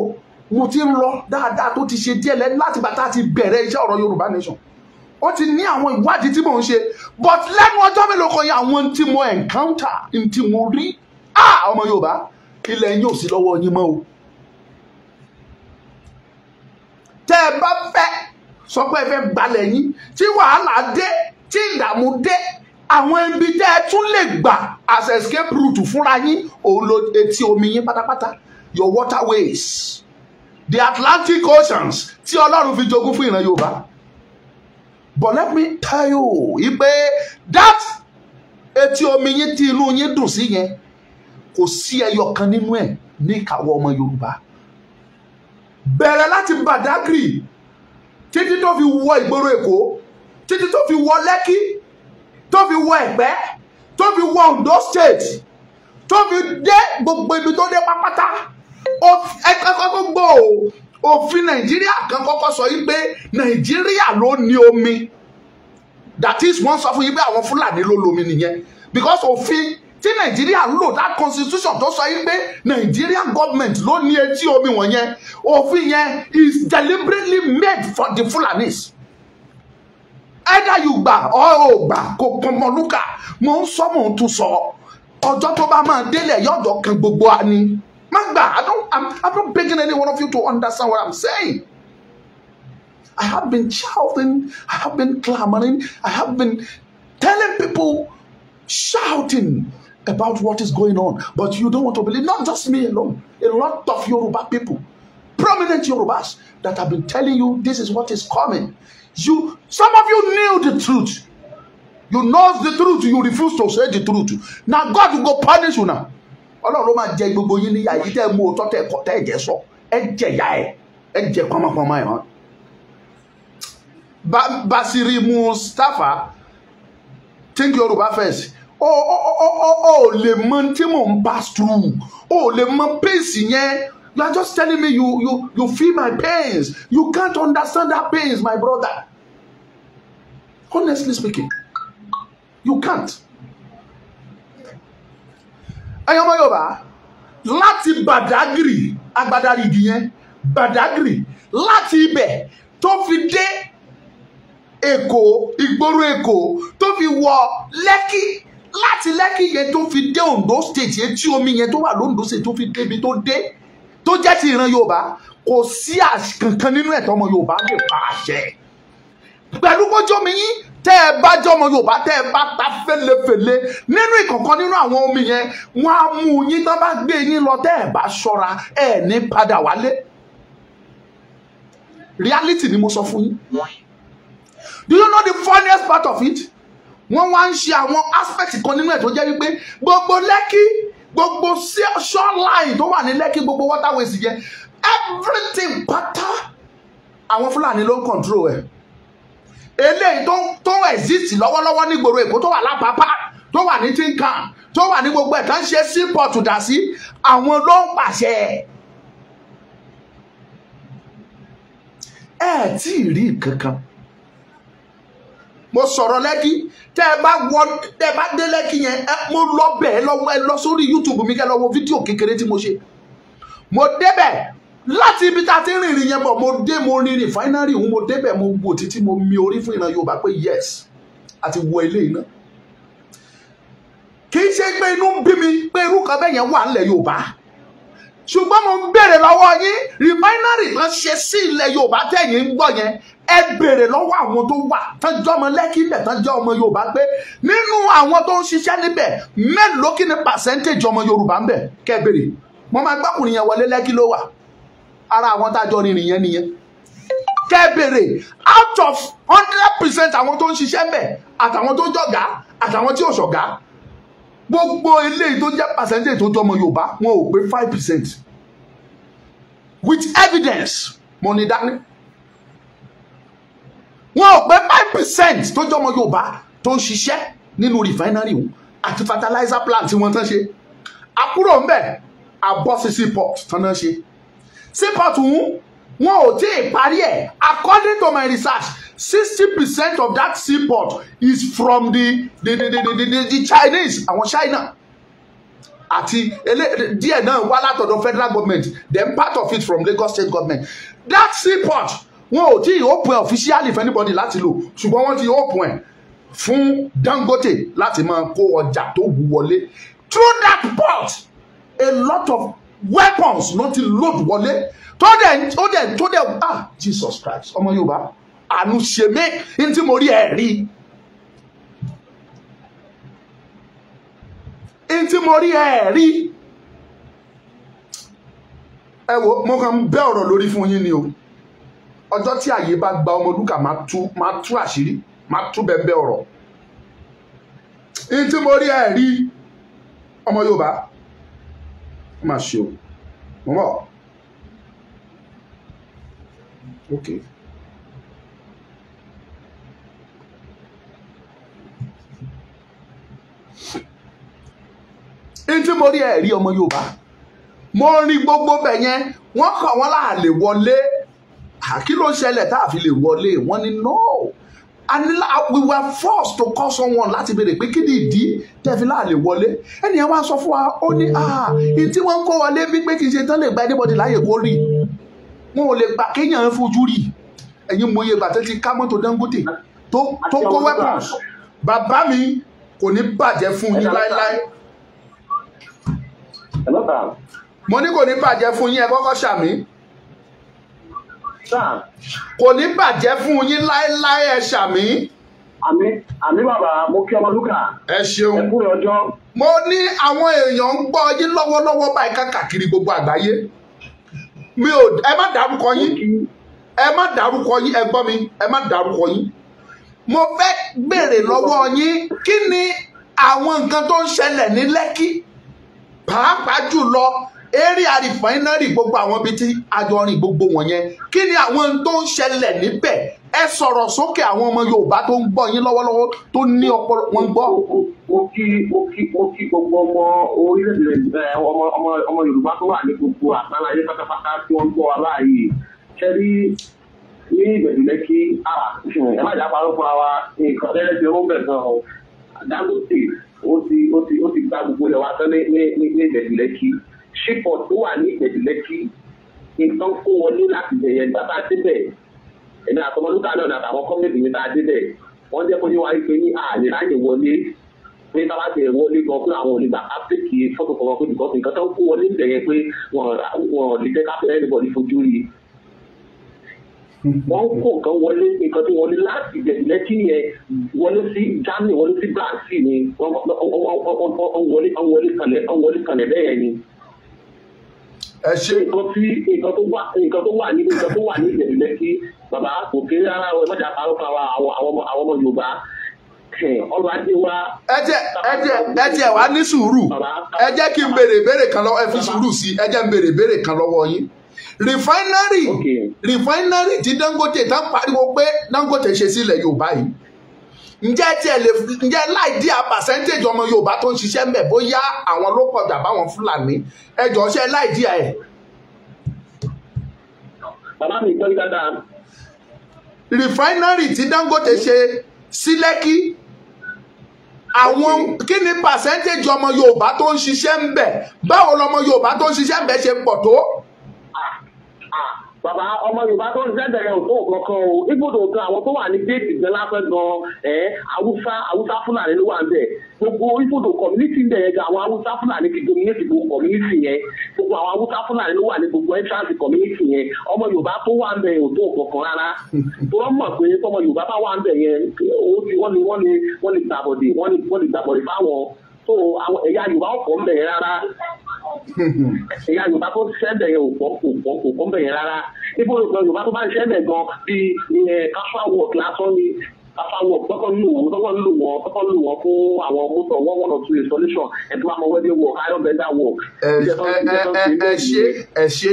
mo ti ń lọ dáadáa tó ti ṣe díẹ̀ lẹ́nu láti gbà tá a ti bẹ̀rẹ̀ iṣẹ́ ọ̀rọ̀ Yorùbá Nation. Ó ti ní àwọn ìwádìí tí mò ń ṣe, but lẹ́nu ọjọ́ mélòó kan yẹn, àwọn tí mo encounter, tí mo rí, ah, ọmọ Yorùbá, ilẹ̀ yín ò sí lọ́wọ́ yín mọ́ o. Tẹ́ ẹ bá fẹ́ sọ pé ẹ fẹ́ gbalẹ̀ yín, tí wàhálà dé, tí ìdààmú dé, àwọn ibi tẹ́ ẹ tún lè gbà as escape route fúnra yín, òun ló etí omi yín pátápátá, your waterways, the Atlantic Oceans tí Ọlọ́run fi jogún fún ìran Yorùbá. But let me tell you pé that etí omi yín tí inú yín dùn sí yẹn, kò sí ẹyọ kan nínú ẹ̀ ní ìkàwọ́ ọmọ Yorùbá. Bẹ̀rẹ̀ láti Badagry títí tó fi wọ ìgboro Èkó, títí tó fi wọ Lẹ́kí, tó fi wọ Ẹ̀pẹ́, tó fi wọ Ondo State, tó fi dé gbogbo ibi tó dé pápátá. Ẹ kọ́kọ́ gbọ́ o, òfin Nàìjíríà kan kọ́kọ́ sọ yìí pé Nàìjíríà ló ní omi. That is, wọ́n sọ fún yín pé àwọn Fúlàní ló lomi nìyẹn, because òfin tí Nàìjíríà ń lò, that constitution tó sọ yìí pé Nigerian government ló ní etí omi wọ̀nyẹn, òfin yẹn is deliberately made for the Fulanis. Either you gbà or ò gbà, kò pọnmọlúkà. Mo ń sọ, mò ń tún sọ, ọjọ́ tó bá máa délẹ̀ yọ̀dọ̀ kan gbogbo wa ni. Má gbà. I don't I'm, I'm not begging any one of you to understand what I'm saying. I have been shouting, I have been clamoring, I have been telling people, shouting about what is going on, but you don't want to believe. Not just me alone, a lot of Yoruba people, prominent Yorubas, that have been telling you this is what is coming. You, some of you knew the truth. You know the truth, you refuse to say the truth. Now God will go punish you now. Ọlọ́run ló máa jẹ gbogbo yín níyà yìí tẹ́ ẹ mú òótọ́ tẹ́ ẹ kọ́ tẹ́ ẹ jẹ́ sọ, ẹ jẹ ìyá ẹ, ẹ jẹ pọnmọpọnmọ ẹ hàn. Basiri Mustapha, think Yoruba first. O lè mọ tí mò ń pass through, o lè mọ pains yẹn. You are just telling me you feel my pains. You can't understand that pains, my brother. Honestly speaking, you can't. Ẹ̀yin ọmọ Yorùbá, láti Badagry, agbadari igi yẹn, Badagry, láti ibẹ̀ tó fi dé Èkó, ìgboro Èkó, tó fi wọ Lẹ́kí, láti Lẹ́kí yẹn tó fi dé Ondo State, etí omi yẹn tó wà lóńdó State, tó fi débi tó dé, tó jẹ́ ti ìran Yorùbá, kò sí kankan nínú ẹ̀tọ́ ọmọ Yorùbá lè pa àṣẹ pẹ̀lú kójú omi yín. Tẹ́ ẹ bá jẹ́ ọmọ Yorùbá, tẹ́ ẹ bá ta fẹ́lẹ́fẹ́lẹ́ nínú ìkọ̀kan nínú àwọn omi yẹn, wọ́n á mú yín. Tán bá gbé yín lọ, tẹ́ ẹ bá ṣọ́ra, ẹ ní padà wálé. Reality ni mo sọ fún yín. Do you know the funniest part of it? Wọ́n wá ń ṣe àwọn aspect kan nínú ẹ̀ tó jẹ́ wípé gbogbo Lẹ́kí, gbogbo shoreline tó wà ní Lẹ́kí, gbogbo waterways yẹn, everything pátá, àwọn Fúlàní ló ń control ẹ̀. Eléyìí tó exist lọ́wọ́lọ́wọ́ nígboro Èkó, tó wà lápapá, tó wà ní Tinkan, tó wà ní gbogbo ẹ̀ tó ń ṣe seaport dà sí, àwọn ló ń pàṣẹ. Ẹ tí ì rí nǹkan kan. Mo sọ̀rọ̀ Lẹ́kí, tẹ́ ẹ bá wọ, tẹ́ ẹ bá dé Lẹ́kí yẹn, ẹ mo lọ bẹ̀, ẹ lọ, ẹ lọ sórí YouTube mi, kẹ́ lọ wo fídíò kékeré tí mo ṣe. Mo débẹ̀ láti ibi tá a ti rìnrìn yẹn bọ̀, mo dé, mo rin refinery òun, mo débẹ̀, mo wò títí, mo mi orí fún ìran Yorùbá pé yes, àti wọ ilé iná. Kì í ṣe pé inú ń bí mi pé irú kan bẹ́ẹ̀ yẹn wà nílẹ̀ Yorùbá, ṣùgbọ́n mo ń béèrè lọ́wọ́ yín, refinery kan ṣe sí ilẹ̀ Yorùbá tẹ̀yìn ń gbọ́ yẹn, ẹ béèrè lọ́wọ́ àwọn tó wà tán jẹ́ ọmọ Lẹ́kí ilẹ̀, tán jẹ́ ọmọ Yorùbá, pé nínú àwọn tó ń ṣiṣẹ́ níbẹ̀, mélòó, kí ni percentage ọmọ Yorùbá ń bẹ̀? Kẹ́ béèrè. Mo máa gbákùnrin yẹn wọlé, Lẹ́kí ló wà, ara àwọn tájọ rìnrìn yẹn nìyẹn. Kẹ́ béèrè, out of 100% àwọn tó ń ṣiṣẹ́ ńbẹ̀, àtàwọn tó jọ̀gá, àtàwọn tí ò ṣọ̀gá, gbogbo eléyìí tó jẹ́ percentage tó jọmọ Yorùbá, wọn ò pé 5%. With evidence mo ní dání, wọn ò pé 5% tó jọmọ Yorùbá tó ń ṣiṣẹ́ nínú refinery wọn àti fertilizer plant tí wọ́n tán ṣe. Àkúrò ńbẹ̀, àbọ̀ sí seaport tán náà ṣe. Seaport ń wọn ò tí ì parí ẹ̀. According to my research, 60% of that seaport is from the Chinese, àwọn China. Àti díẹ̀ náà wá látọ̀dọ̀ federal government, then part of it from Lagos state government. That seaport, wọn ò tí ì open officially for anybody láti lò, ṣùgbọ́n wọ́n ti open ẹ̀ fún Dangote láti máa kó ọjà tó wù wọlé. Through that port, a lot of weapons ló ti load wọlé tó dẹ̀ ah, Jesus Christ. Ọmọ Yorùbá, àánú ṣe mí ní tí mo rí ẹ̀ rí, ní tí mo rí ẹ̀ rí. Ẹ wo, mo kàn ń bẹ́ ọ̀rọ̀ lórí fún yín ni o. Ọjọ́ tí àyè bá gba Ọmọlúkà, máa tú àṣírí, máa tú bẹ́ẹ̀ ọ̀rọ̀. Ní tí mo rí ẹ̀ rí, ọmọ Yorùbá, ó máa ṣe o. Mo mọ̀. Ok. Ní tí mo rí ẹ̀ rí, ọmọ Yorùbá, mo rí gbogbo bẹ̀ yẹn, wọ́n kàn wọ́n láà lè wọlé. Kí ló ṣẹlẹ̀ tá a fi lè wọlé? Wọ́n ní no. And we were forced to call someone láti béèrè pé kí ni ìdí tẹ́ fi láà lè wọlé. Ẹnì yẹn wá sọ fún wa, ó ní ìdí tí wọ́n ń kó wọlé bí pé kì í ṣe tán lè gba anybody láàyè kó rí. Wọn ò lè gbà kéèyàn fojú rí. Ẹ̀yin mo iye ìgbà tó ti ká mọ́tò Dangote tó kó weapons. Bàbá mi, kò ní bàjẹ́ fún yín láéláé. Mo ní kò ní bàjẹ́ fún yín, ẹ kọ́kọ́ ṣàmì. Kò ní bàjẹ́ fún yín láéláé, ẹ ṣàmì. Àmín àmín bàbá, mo kí Ọmọlúkà. Ẹ ṣeun. Ẹ kú ọjọ́. Mo ní àwọn èèyàn ń gbọ́ yín lọ́wọ́lọ́wọ́ báyìí káàkiri gbogbo àgbáyé. Mi ò, ẹ má dárúkọ yín, ẹ má dárúkọ yín, ẹ gbọ́ mi, ẹ má dárúkọ yín. Mo fẹ́ béèrè lọ́wọ́ yín, kí ni àwọn nǹkan tó ń ṣẹlẹ̀ ní Lẹ́kì, pàápàá jùlọ area refinery, gbogbo àwọn ibi tí àjọ rìn gbogbo wọ̀nyẹn, kí ni àwọn tó ń ṣẹlẹ̀ níbẹ̀? Ẹ sọ̀rọ̀ sókè, àwọn ọmọ Yorùbá tó ń gbọ́ yín lọ́wọ́lọ́wọ́ tó ní ọpọlọ wọn gbọ́. Mo kí gbogbo ọmọ orílẹ̀-èdè, ọmọ Yorùbá tó wà ní gbogbo àgbáláyé pátápátá tí wọ́n ń gbọ́ wa báyìí. Ṣé rí ní Ìbẹ̀jú Lẹ́kì, ẹ má jà parọ́ fúnra wa, nǹkan lẹ́lẹ́ ti rún bẹ̀ gan-an. Dangote ó ti gba gbogbo ilẹ̀ wa tán ní Ìbẹ̀jú Lẹ́kì. Seaport tó wà ní Ìbẹ̀jú Lẹ́kì, nǹkan kó wọlé láti bẹ̀yẹn gbàtà débẹ̀. Èmi àtọmọlúkà náà ní àtàwọn community mi tá a débẹ̀, wọ́n jẹ́ kó yé wa pé ní àlè ráyè wọlé, pé tá a bá ti wọlé gan pé àwọn ò lè gbà ká take fọ́tò kankan, pé because nǹkan tó ń kó wọlé ń bẹ̀yẹn pé wọ́n lè jẹ́ ká anybody fojú rí. Wọ́n kó nǹkan wọlé, nǹkan tó wọlé láti Ìbẹ̀jú Lẹ́kì yẹn wọlé sí Germany, wọlé sí Brazil ni wọ́n wọlé kalẹ̀ bẹ́ẹ̀ ni. Ẹ ṣe. Nǹkan tó wà ní Ìbẹ̀jú Lẹ́kì, bàbá, kò kéré rárá o. Ẹ má jà parọ́ fún àwọn ọmọ Yorùbá, ọrọ̀ ajé wa. Ẹ jẹ́ wá ní sùúrù, ẹ jẹ́ kí n béèrè ìbéèrè kan lọ́wọ́, ẹ fi sùúrù sí, ẹ jẹ́ n béèrè ìbéèrè kan lọ́wọ́ yín. Refinery tí Dangote tán pariwo pé Dangote ṣe sílẹ̀ Yorùbá yìí, ǹjẹ́ tiẹ̀ lè ǹjẹ́ láì dí a percentage ọmọ Yorùbá tó ń ṣiṣẹ́ ńbẹ̀, bóyá àwọn ló pọ̀ jà báwọn Fúlàní? Ẹ jọ̀ọ́, ṣe láì dí ẹ̀. Bàbá mi, gbọ́ dáadáa. Refinery tí Dangote ṣe sí Lẹ́kì, àwọn kí ni percentage ọmọ Yorùbá tó ń ṣiṣẹ́ ńbẹ̀? Báwo lọmọ Yorùbá tó ń ṣiṣẹ́ ńbẹ̀ ṣe pọ̀ tó? Bàbá, ọmọ Yorùbá tó ń ṣiṣẹ́ bẹ̀rẹ̀ òtó kankan o. Ibùdó gan, àwọn tó wà ní géètì gan lásán gan ẹ̀, Haúsá Fúlàní ló wà ń bẹ̀. Gbogbo ibùdó community ń bẹ̀ yẹn gan, àwọn Haúsá Fúlàní ti dominate gbogbo community yẹn. Gbogbo àwọn Haúsá Fúlàní ló wà ní gbogbo entrance community yẹn. Ọmọ Yorùbá tó wà ń bẹ̀ yẹn ò tó kankan rárá. Tó wọ́n mọ̀ pé tọmọ Yorùbá bá wà ń bẹ̀ yẹn, ó ti wọ́n lè gbàbọ̀dè, wọ́n lè gbàbọ̀dè fáwọn tó àwọn ẹ̀yà Yorùbá ọ̀pọ̀ ń bẹ̀ yẹn rárá. Ẹ̀yà Yorùbá tó ṣiṣẹ́ bẹ̀ yẹn ò pọ̀ ń bẹ̀ yẹn rárá. Ibo Yorùbá tó bá ń ṣiṣẹ́ bẹ̀ gan bíi casual work lásán ni, casual work tọ́kọ́ ń lò wọ́n fún àwọn mọ́tò one or two installation, ẹ̀ tó bá mọ welding work, iron bender work. Ẹ ẹ ẹ ẹ ṣe, ẹ ṣe,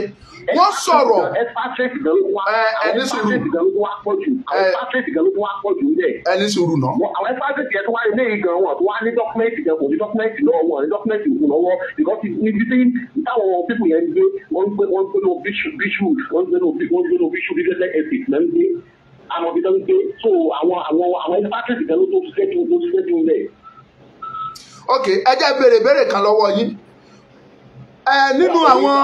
wọ́n sọ̀rọ̀. Expatriate gan ló wá. Ẹ ní sùúrù. Àwọn expatriate gan ló wá pọ̀ jù, àwọn expatriate gan ló wá pọ̀ jù níbẹ̀. Ẹ ní sùúrù náà. Àwọn expatriate yẹn tó wá ilé yìí gan, wọn tó wá ní document gan, kò ní document lọ́wọ́, wọn ní document òkú lọ́wọ́, because níbi tí táwọn people yẹn ń gbé, wọ́n ń gbé ní bíṣù, wọ́n ń gbé ní bíṣù bí gẹ́gẹ́ estate náà ń gbé, àwọn ibi tó ń gbé. So àwọn expatriate gan ló tó ṣiṣẹ́ jù, ló ṣiṣẹ́ jù níbẹ̀. Ok, ẹ jẹ́ béèrè béèrè kan lọ́wọ́ yín. Nínú àwọn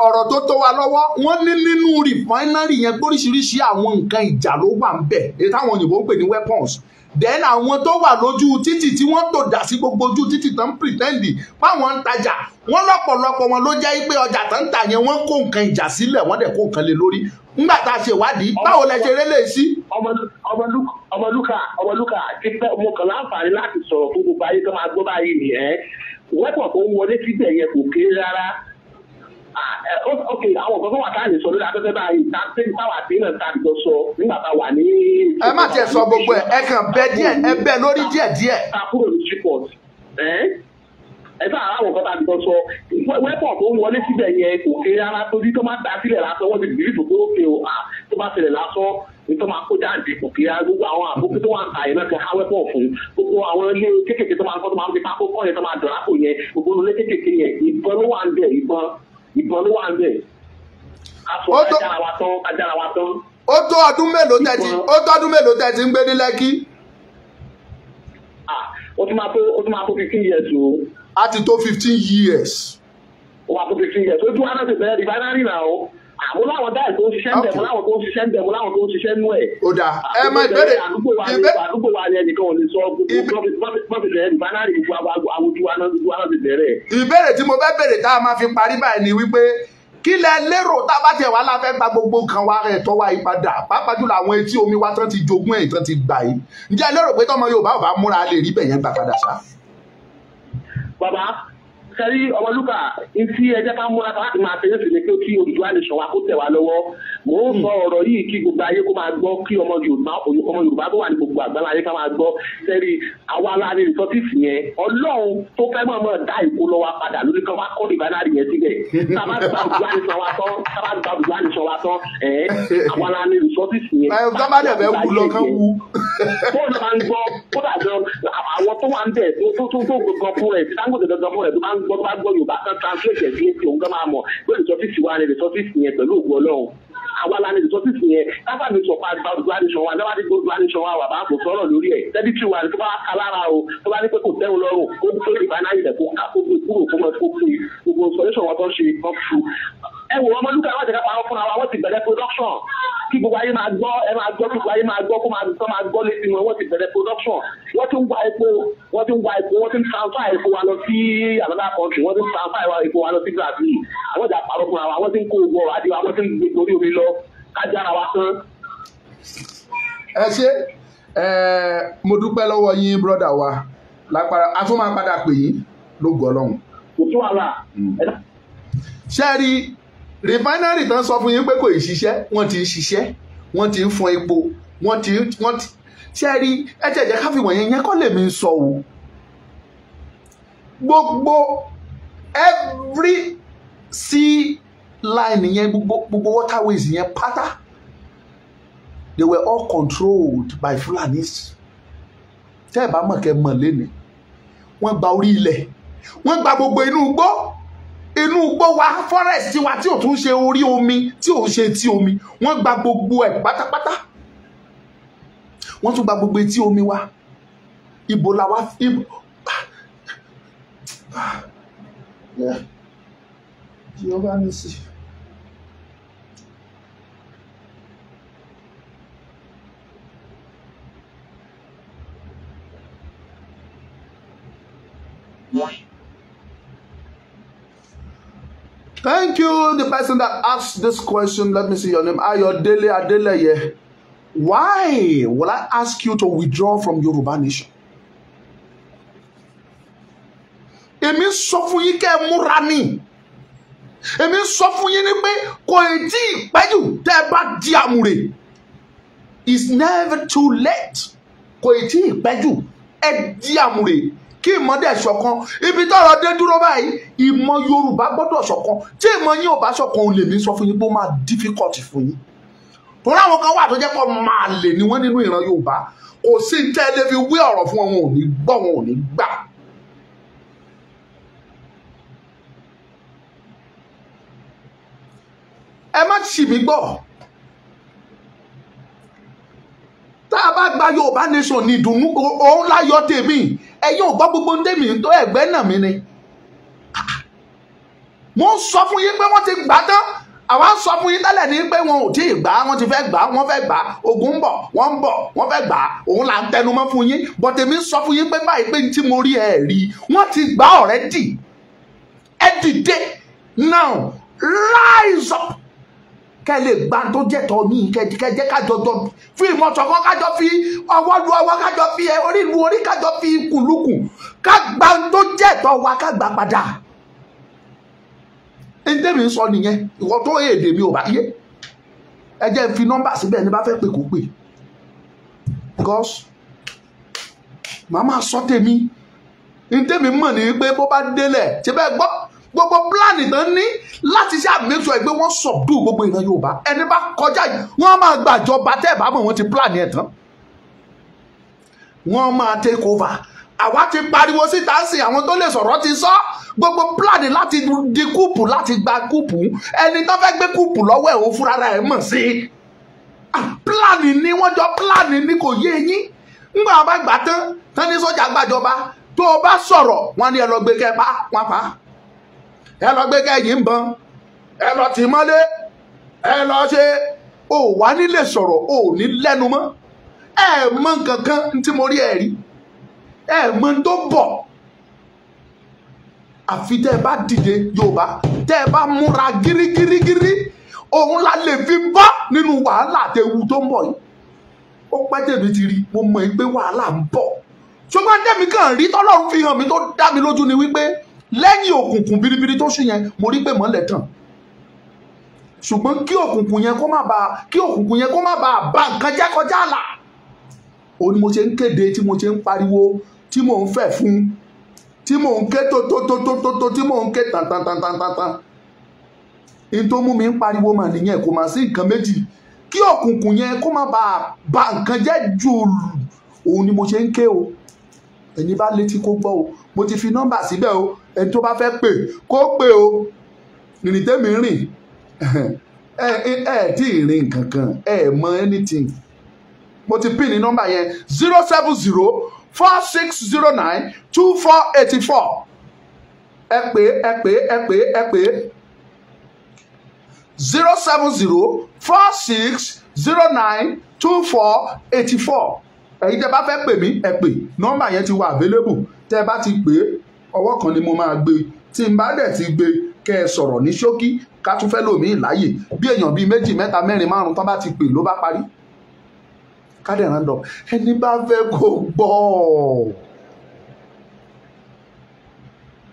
ọ̀rọ̀ tó tó wa lọ́wọ́, wọ́n ní nínú rìfáínárì yẹn póríṣiríṣi àwọn nǹkan ìjà ló wà ń bẹ̀, èyí táwọn òyìnbó ń pè ní weapons. Then àwọn tó wà lójú títì tí wọ́n tò dà sí gbogbo ojú títì tán ń pretend fáwọn ń tajà, wọ́n lọ́pọ̀lọpọ̀ wọn ló jẹ́ pé ọjà tán ń tà yẹn wọ́n kó nǹkan ìjà sílẹ̀, wọ́n dẹ̀ kó nǹkan lé lórí. Nígbà tá a ṣe ìwádìí, báwo lẹ ṣe rélé sí? Ọmọlúkà ti pẹ́ mo kàn láǹfààní láti sọ̀rọ̀ fún gbogbo ayé tó máa gbọ́ báyìí nìyẹn. Wẹ́pọ̀ tó ń wọlé síbẹ̀ yẹn kò kéré rárá. Ok, àwọn nǹkan tó wà tá à lè sọ lórí afẹ́fẹ́ báyìí, táwa àti náà tá a jọ sọ nígbà tá a wà ní. Ẹ má tiẹ̀ sọ gbogbo ẹ̀, ẹ kàn bẹ díẹ̀, ẹ bẹ lórí díẹ̀ díẹ̀. Ta kúrò ní seaport. Ẹ bá àwọn nǹkan tá a jọ sọ, wẹ́pọ̀ tó ń wọlé síbẹ̀ yẹn kò kéré rárá, torí tó máa da sílẹ̀ lásán, wọ́n ti bìrìfù pé ókè o, tó bá ṣẹlẹ̀ lásán ní tó máa kó jáde kò kéré rárá. Gbogbo àwọn àbókí tó wà ń ta yẹn náà ti há wẹ́pọ̀ fún gbogbo àwọn ilé kéékèèké tó máa ń kọ́, tó máa ń fi pákó kọ́ yẹn, tó máa dọ̀rá kò yẹn, gbogbo ilé kéékèèké yẹn, ìbọn ló wà ń bẹ̀, ìbọn ló wà ń bẹ̀. Aṣọ ajára wa tán, ajára wa tán. Ó tó ọdún mélòó tẹ́ ti ń gbé ní Lẹ́kí? Ó tún máa tó 15 years o. A ti tó 15 years. Ó máa tó 15 years. Ojú wa náà ti bẹ̀rẹ̀ refinery náà o. Àwọn láwọn dáì tó ń ṣiṣẹ́ ń bẹ̀, mo láwọn tó ń ṣiṣẹ́ ń bẹ̀, mo láwọn tó ń ṣiṣẹ́ nú ẹ̀. Ó dáa, ẹ máa ìbéèrè. Àdúgbò wa ni ẹnìkan ò lè sọ gbogbo wọ́n ti bẹ̀rẹ̀ refinery, gbogbo àwùjọ wa náà ti bẹ̀rẹ̀. Ìbéèrè tí mo fẹ́ béèrè tá a máa fi parí báyìí ni wípé kí lẹ lérò tá a bá tiẹ̀ wá la fẹ́ gba gbogbo nǹkan wa ẹ̀tọ́ wa yìí padà, pàápàá jùlọ àwọn etí omi wa tán ti jogún ẹ̀ tán ti gbà yìí, ǹjẹ́ ẹ lérò pé tọmọ Yorùbá ò bá múra lè rí bẹ̀yẹn gbà padà ṣá? Bàbá sẹ́rí Ọmọlúkà, ntí ẹ jẹ́ ká múra láti máa ṣe é sì ni pé kí Odùduwà nation wa kó tẹ̀ wá lọ́wọ́. Mò ń sọ ọ̀rọ̀ yìí kí gbogbo ayé kó máa gbọ́, kí ọmọ Yorùbá tó wà ní gbogbo àgbáńlá ayé ká máa gbọ́. Sẹ́rí àwa la ní rìsọ́tìsì yẹn, Ọlọ́run tó fẹ́ mọ̀ mọ̀ dá ìkó lọ wa padà lórí kan wá kọ́ rìbánárì yẹn síbẹ̀. Tá a bá gba Odùduwà nation wa tán, tá a bá gba Odùduwà nation wa tán, àwa la ní rìsọ́tìsì yẹn. Ẹ bá dẹ̀ fẹ́ wú lọ kán wú. Bóòlù máa ń gbọ́, kódà gan àwọn tó wà ń bẹ̀ tó tó gangan fún rẹ̀, Dangote gangan fún rẹ̀ tó bá ń gbọ́, tó bá gbọ́ Yorùbá kan translate ẹ̀ sí èsì òun gan máa mọ̀ pé rìsọ́tìsì wa ni rìsọ́tìsì yẹn pẹ̀lú ògùn Ọlọ́run. Àwa la ní rìsọ́tìsì yẹn, káfà mi sọ pa Odùduwà nation wa, lọ́wọ́ Odùduwà nation wa wà bá kò sọ̀rọ̀ lórí ẹ̀. Tẹ́bítì wa tó bá ka lára o, tó bá ní pé kò tẹ́wọ̀n lọ́rùn, kó gbé rìfáínárì rẹ̀ kó ká kó gbé kúrò kó mọ̀ kó gbé gbogbo solution wọn tó ń ṣe kan fún. Ẹ wò Ọmọlúkà, wọ́n ti ká parọ́ fúnra wa, wọ́n ti bẹ̀rẹ̀ production kí gbogbo ayé máa gbọ́, ẹ máa gbọ́, kí gbogbo ayé máa gbọ́, kó máa gbọ́ létí wọn. Wọ́n ti bẹ̀rẹ̀ production, wọ́n ti ń wá epo, wọ́n ti ń wá epo, wọ́n ti ń transfer epo wa lọ sí another country, wọ́n ti ń transfer epo wa lọ sí Brazil. Àwọn ìjà parọ́ fúnra wa, wọ́n ti ń kó gbogbo ọrọ̀ ajé wa, wọ́n ti ń gbé orí omi lọ, kájára wa tán. Ẹ ṣé, mo dúpẹ́ lọ́wọ́ yín brọ́dà wa, lápára a tún máa padà pè yín lógo Ọlọ́run. Kò tún wàhálà. Ṣé ẹ rí refinery tán sọ fún yín pé kò ì ṣiṣẹ́, wọ́n ti ń ṣiṣẹ́, wọ́n ti ń fọn epo, wọ́n ti ṣe rí, ẹ jẹ́ jẹ́ ká fi wọ̀nyẹn yẹn kọ́ lèmi ń sọ o. Gbogbo every sea line yẹn, gbogbo waterways yẹn pátá, they were all controlled by Fulanis. Tẹ́ ẹ bá mọ̀ kẹ́ mọ̀ lénìí, wọ́n gba orí ilẹ̀, wọ́n gba gbogbo inú igbó, inú igbó wa, forest wa tí ò tún ṣe orí omi, tí ò ṣe etí omi, wọ́n gba gbogbo ẹ̀ pátápátá. Wọ́n tún gba gbogbo etí omi wa. Ibo la wa ibo. Jehovah Nissi. Thank you, the person that asked this question. Let me see your name. Ayodele Adeleye. Why will I ask you to withdraw from Yoruba Nation? Èmi sọ fún yín kẹ́ ẹ múra ni. Èmi sọ fún yín ní pé kò tí ì pẹ́ jù tẹ́ ẹ bá di àmùrè. It's never too late. Kò tí ì pẹ́ jù ẹ di àmùrè. Kí ìmọ̀ dẹ̀ ṣọ̀kan. Ibi tọ́rọ̀ dé dúró báyìí, ìmọ̀ Yorùbá gbọ́dọ̀ ṣọ̀kan. Tí ìmọ̀ yín ò bá ṣọ̀kan, òun lèmi sọ fún yín pé ó máa difficult fún yín. Torí àwọn kan wà tó jẹ́ pé máa lè ní wọ́n nínú ìran Yorùbá. Kò sí tẹ́ ẹ lè fi wé ọ̀rọ̀ fún wọn, wọn ò ní gbọ́, wọn ò ní gbà. Ẹ má ṣì mí gbọ́. Tá a bá gba Yorùbá Nation ní ìdùnnú òun láyọ̀ tèmi. Ẹ̀yin ò gbọ́ gbogbo ń tèmi tó ẹ̀gbẹ́ náà mi ni. Mo ń sọ fún yín pé wọ́n ti gbà tán. Àwa ń sọ fún yín tẹ́lẹ̀ ní pé wọn ò tí ì gbà, wọ́n ti fẹ́ gbà, wọ́n fẹ́ gbà, ogun ń bọ̀, wọ́n ń bọ̀, wọ́n fẹ́ gbà. Òun là ń tẹnumọ́ fún yín. But èmi ń sọ fún yín pé báyìí pé tí mo rí ẹ rí, wọ́n ti gbà already. Ẹ dìde now, rise up. Kẹ́ lè gba tó jẹ́ tọ́ ní kẹ́ jẹ́ kájọ jọ fi ìmọ̀ ṣọ̀kan, kájọ fi ọwọ́ lu ọwọ́, kájọ fi orí lu orí, kájọ fi ikùn lukùn, ká gba tó jẹ́ tọ́ wa, ká gbà padà. Ntẹ́mi ń sọ nìyẹn. Ìwọ tó èdè mi ò bá yé, ẹ jẹ́ fi nọ́mbà síbẹ̀, ní bá fẹ́ pè kó pè, because màá máa sọ tèmi. Ntẹ́mi mọ̀ ní pé bó bá délẹ̀ ṣe bẹ́ẹ̀ gbọ́ gbogbo plan tán ní láti ṣe make sure pé wọ́n subdue gbogbo ìran Yorùbá. Ẹni bá kọjá yìí, wọ́n máa gbàjọba. Tẹ́ ẹ̀ bá mọ̀, wọ́n ti plan ẹ̀ tán, wọ́n máa take over. Àwa ti pariwo síta sí, àwọn tó lè sọ̀rọ̀ ti sọ gbogbo plan láti di coup, láti gba coup. Ẹni tó fẹ́ gbé coup lọ́wọ́ ẹ̀, òun fúnra ẹ̀ mọ̀ sí plan ni wọ́n jọ plan ni, kò yé yín. Ńgbà wọn bá gbà tán tán ní sọ́jà gbàjọba, tó o bá sọ̀rọ̀, wọ́n ní ẹ lọ gbé kẹ́ pa wọ́n pa, ẹ lọ gbé kẹ́ yìí ń bọn, ẹ lọ tì mọ́lé, ẹ lọ ṣe. O wà nílé sọ̀rọ̀, o ò ní lẹ́nu mọ́. Ẹ mọ nǹkan kan tí mo rí ẹ rí, ẹ mọ tó bọ̀. Àfi tẹ́ ẹ bá dìde Yorùbá, tẹ́ ẹ bá múra gírígírígírí, òun la lè fi bọ́ nínú wàhálà àtẹwu tó ń bọ̀ yìí. Ó pẹ́ tèmi ti rí, mo mọ̀ pé wàhálà ń bọ̀, ṣùgbọ́n tèmi kàn rí tọ́lọ́run fi hàn mí tó dá mi lójú ni wípé lẹ́yìn òkùnkùn biribiri tó ṣú yẹn, mo rí pé mọ́lẹ̀ tàn. Ṣùgbọ́n kí òkùnkùn yẹn kó má bàa bà nǹkan jẹ́ kọjá àlà, òun ni mo ṣe ń kéde, tí mo ṣe ń pariwo, tí mò ń fẹ̀ fún, tí mò ń ké tó tó tó tó tó tó, tí mò ń ké tàn tàn tàn tàn tàn tàn. In tó mú mi ń pariwo mà nìyẹn, kò mà sí nǹkan méjì. Kí òkùnkùn yẹn kó má bàa bà nǹkan jẹ́ jù, òun ni mo ṣe ń ké o. Ẹni bá létí kó gbọ́ o. Mo ti fi nọ́mbà síbẹ̀ o, ẹni tó bá fẹ́ pè kó pè o. Ìrìn tẹ́mi rìn, ẹ ẹ tí ì rìn kankan, ẹ mọ anything. Mo ti pin ní nọ́mbà yẹn, 07046092484. Ẹ pè, ẹ pè, ẹ pè, ẹ pè, 07046092484. Ẹ̀yin tẹ́ bá fẹ́ pè mí, ẹ pè. Nọ́mbà yẹn ti wà available. Tẹ́ bá ti pè é, ọwọ́ kan ni mo máa gbé. Tí n bá dẹ̀ ti gbé, kẹ́ ẹ sọ̀rọ̀ ní ṣókí, ká tún fẹ́ lòmíì láàyè. Bí èèyàn bíi méjì, mẹ́ta, mẹ́rin, márùn tán bá ti pè, ló bá parí, ká dẹ̀ round up. Ẹni bá fẹ́ kó gbọ́.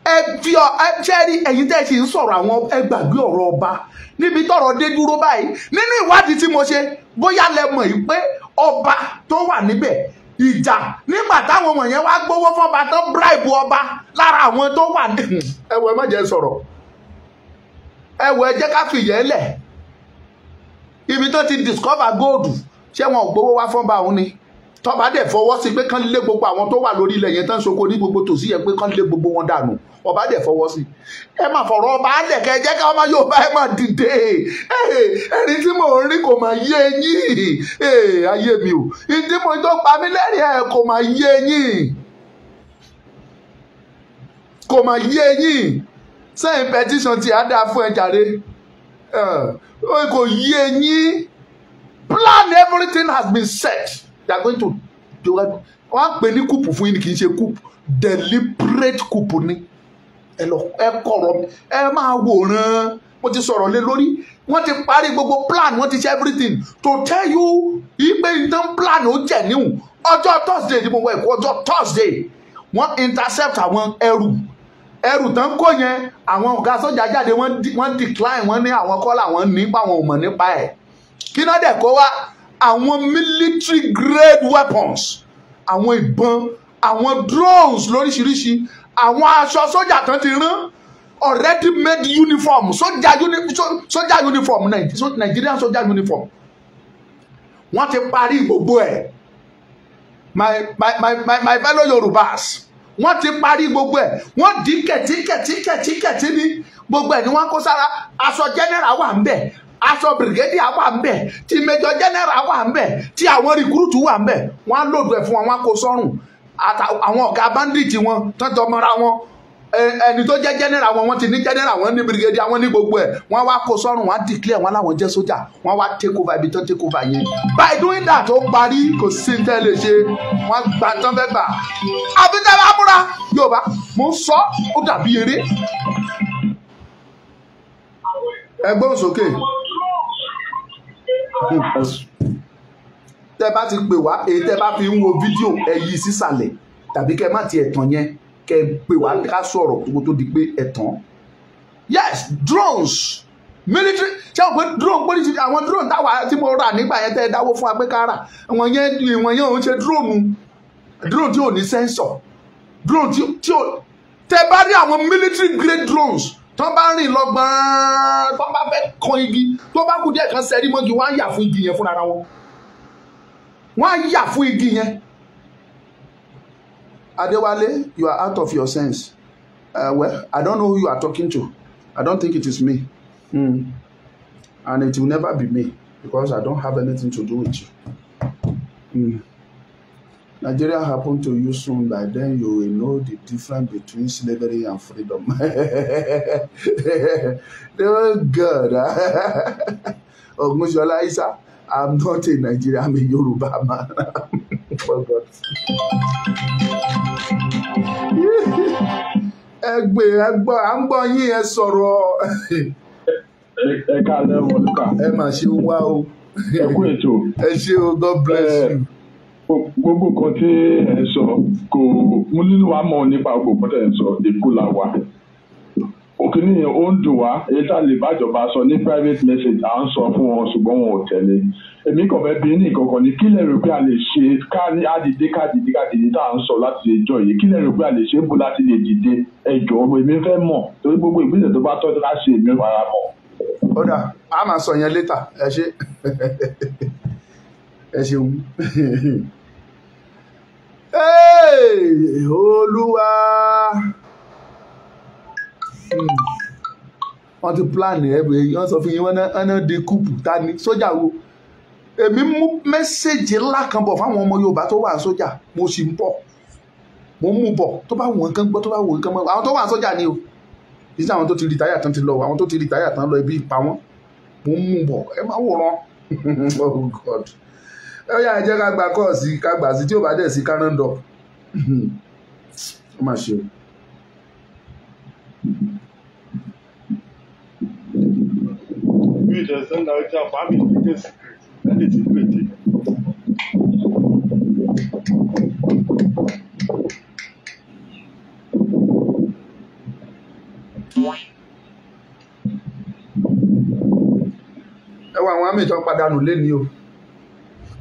Ẹ fi ọ ẹ ṣẹ́rí, ẹ̀yin tẹ́ ẹ sì ń sọ̀rọ̀ àwọn, ẹ gbàgbé ọ̀rọ̀ ọba níbi tọ́rọ̀ dé dúró báyìí. Nínú ìwádìí tí mo ṣe, bóyá lẹ mọ̀ yìí pé ọba tó wà níbẹ̀, ìjà nígbà táwọn wọ̀nyẹn wá gbowó fọ́ba tán, bribe ọba lára àwọn tó wà ní. Ẹ wọ, ẹ má jẹ́ sọ̀rọ̀. Ẹ wọ, ẹ jẹ́ ká fìyẹ́ lẹ̀. Ibi tó ti discover gold, ṣé wọn ò gbowó wá fọ́nba òun ni? Tọ́ba dẹ̀ fọwọ́ sí pé kán lé gbogbo àwọn tó wà lórí ilẹ̀ yẹn tán ṣoko ní gbogbo tòsí yẹn, pé kán lé gbogbo wọn dànù, ọba dẹ̀ fọwọ́ sí. Ẹ má fọ̀rọ̀ ọba alẹ̀, kẹ́ ẹ jẹ́ ká ọmọ Yorùbá, ẹ má dìde. Ẹ̀rín tí mò ń rí kò máa yé yín. Ayé mi ò ìdí mo tó pa mí lẹ́rìn ẹ̀, kò máa yé yín, kò máa yé yín. Sẹ́yìn petition tí a dáa fún ẹ jàre, kò yé yín. Plan, everything has been set. They are going to do, wọ́n á pè ní coup fún yín. Kì í ṣe coup, deliberate coup ni. Ẹ lọ, ẹ kọ̀rọ̀ mi, ẹ máa wòran. Mo ti sọ̀rọ̀ lé lórí. Wọ́n ti parí gbogbo plan, wọ́n ti ṣe everything. To tell you ipe nǹkan plan ó jẹ̀ níhùn, ọjọ́ Thursday ni mo wọ ẹ̀kọ́. Ọjọ́ Thursday, wọ́n intercept àwọn ẹrù. Ẹrù tán kó yẹn, àwọn ọ̀gá sọ́jà jáde, wọ́n decline, wọ́n ní àwọn kọ́ làwọn nípa, àwọn ò mọ̀ nípa ẹ̀. Kí náà dẹ̀ kó wá? Àwọn military grade weapons, àwọn ìbọn, àwọn drones lóríṣiríṣi, àwọn aṣọ sójà tán ti rán, already made uniform, sójà uniform, Nigerian sójà uniform. Wọ́n ti parí gbogbo ẹ̀. My fellow Yorùbás, wọ́n ti parí gbogbo ẹ̀. Wọ́n dì kẹ̀tíkẹ̀tíkẹ̀tíkẹ̀tí ní gbogbo ẹ̀ ni wọ́n kó sára. Aṣọ general wà ń bẹ̀, aṣọ brigadier wà ń bẹ̀, tí major general wà ń bẹ̀, tí àwọn recruit wà ń bẹ̀. Wọ́n á load ẹ̀ fún wọn, wọ́n á kó sọ́rùn. Àwọn ọ̀gá bandit wọn tán jọ mọ́ra wọn. Ẹni tó jẹ́ general wọn, wọ́n ti ní general, wọ́n ní brigadier, wọ́n ní gbogbo ẹ̀. Wọ́n wá kó sọ́run, wọ́n á declare wọn láwọn jẹ́ sójà, wọ́n wá take over ibi tó take over yẹn. By doing that, ó parí, kò sí ní tẹ́ lè ṣe. Wọ́n gbà tán fẹ́ gbà. Àbí tẹ́ bá múra Yorùbá, mo ń sọ, ó dàbí eré. Ẹ gbóhùn sókè. Tẹ́ bá ti pè wá, èyí tẹ́ bá fi ń wo fídíò, ẹ yí sísàlẹ̀ tàbí kẹ́ má tiẹ̀ tàn yẹn, kẹ́ pè wá ká sọ̀rọ̀ kó tó di pé ẹ tàn. Yes, drones, military. Ṣé o pé drone pólísì, àwọn drone táwa tí mo rà nígbà yẹn tẹ́ ẹ dáwó fún wa pé ká rà, wọ́n yẹn ò ń ṣe drone, drone tí ò ní sensor, drone tí ò tẹ́ bá rí àwọn military grade drones tó bá rìn lọ gbọ́n, tó bá fẹ́ kan igi, tó bá kú díẹ̀ kan sẹ́rí mọ́gi, wọ́n á yà fún igi yẹn fúnra wọn, wọ́n á yà fún igi yẹn. Adewale, you are out of your sense. Well, I don't know who you are talking to. I don't think it is me. And it will never be me because I don't have anything to do with you. Nigeria happened to you soon. By then, you will know the difference between slavery and freedom. Oh, God. Ogunṣọlá Isa, I'm not a Nigerian, I'm a Yoruba man. Oh, God. Ẹgbẹ́ ẹgbọ́, à ń gbọ́ yín, ẹ sọ̀rọ̀. Ẹ káalẹ́ Mọ̀lúkà. Ẹ mà ṣe wá o. Ẹ kú ètò. Ẹ ṣé o, God bless you. Gbogbo nǹkan tí ẹ sọ kò mú nínú wa mọ̀ nípa gbogbo nǹkan tí ẹ sọ, Èkó la wà. Òkìní yẹn ó ń dùn wá, èyí tá a lè bájọba sọ ní private message à ń sọ fún wọn, ṣùgbọ́n wọn ò tẹ̀lé. Èmi kàn fẹ́ bí ní ìkọ̀kọ̀ ni, kí lẹ rò pé a lè ṣe ká ní àdìdé kádìdé kádìdé tá à ń sọ láti lè jọ yìí, kí lẹ rò pé a lè ṣe é bó láti lè dìde? Ẹ jọ̀ọ́, èmi fẹ́ mọ̀ torí gbogbo ìgbésẹ̀ tó bá tọ́ ká ṣe, èmi fara mọ́. Ó dà, a máa sọ yẹn later. Ẹ ṣé, ẹ ṣeun. Olúwa, wọ́n ti plan ẹ̀, wọ́n sọ fún yín, wọ́n náà di kúpù. Ta ni sójà wo? Èmi mú mẹ́sẹ̀gì ńlá kan bọ̀ fáwọn ọmọ Yorùbá tó wà sójà. Mo sì ń bọ̀, mo mú bọ̀. Tó bá wù nǹkan gbọ́, tó bá wù nǹkan mọ́. Àwọn tó wà sójà ni o, kì í ṣe àwọn tó ti rìtáyà tán ti lọ, àwọn tó ti rìtáyà tán lọ ibi ìpa wọn. Mo mú bọ̀, ẹ má wòran. Oh God. Ẹ yá, ẹ jẹ́ ká gba kọ́ọ̀sì, ká gbà sí, tí ò bá dẹ̀ sí káràndọ̀. Ó mà ṣe o. We just send out your family secret. And it's secret. Ẹ wá àwọn àmì ìtàn padànù léni o,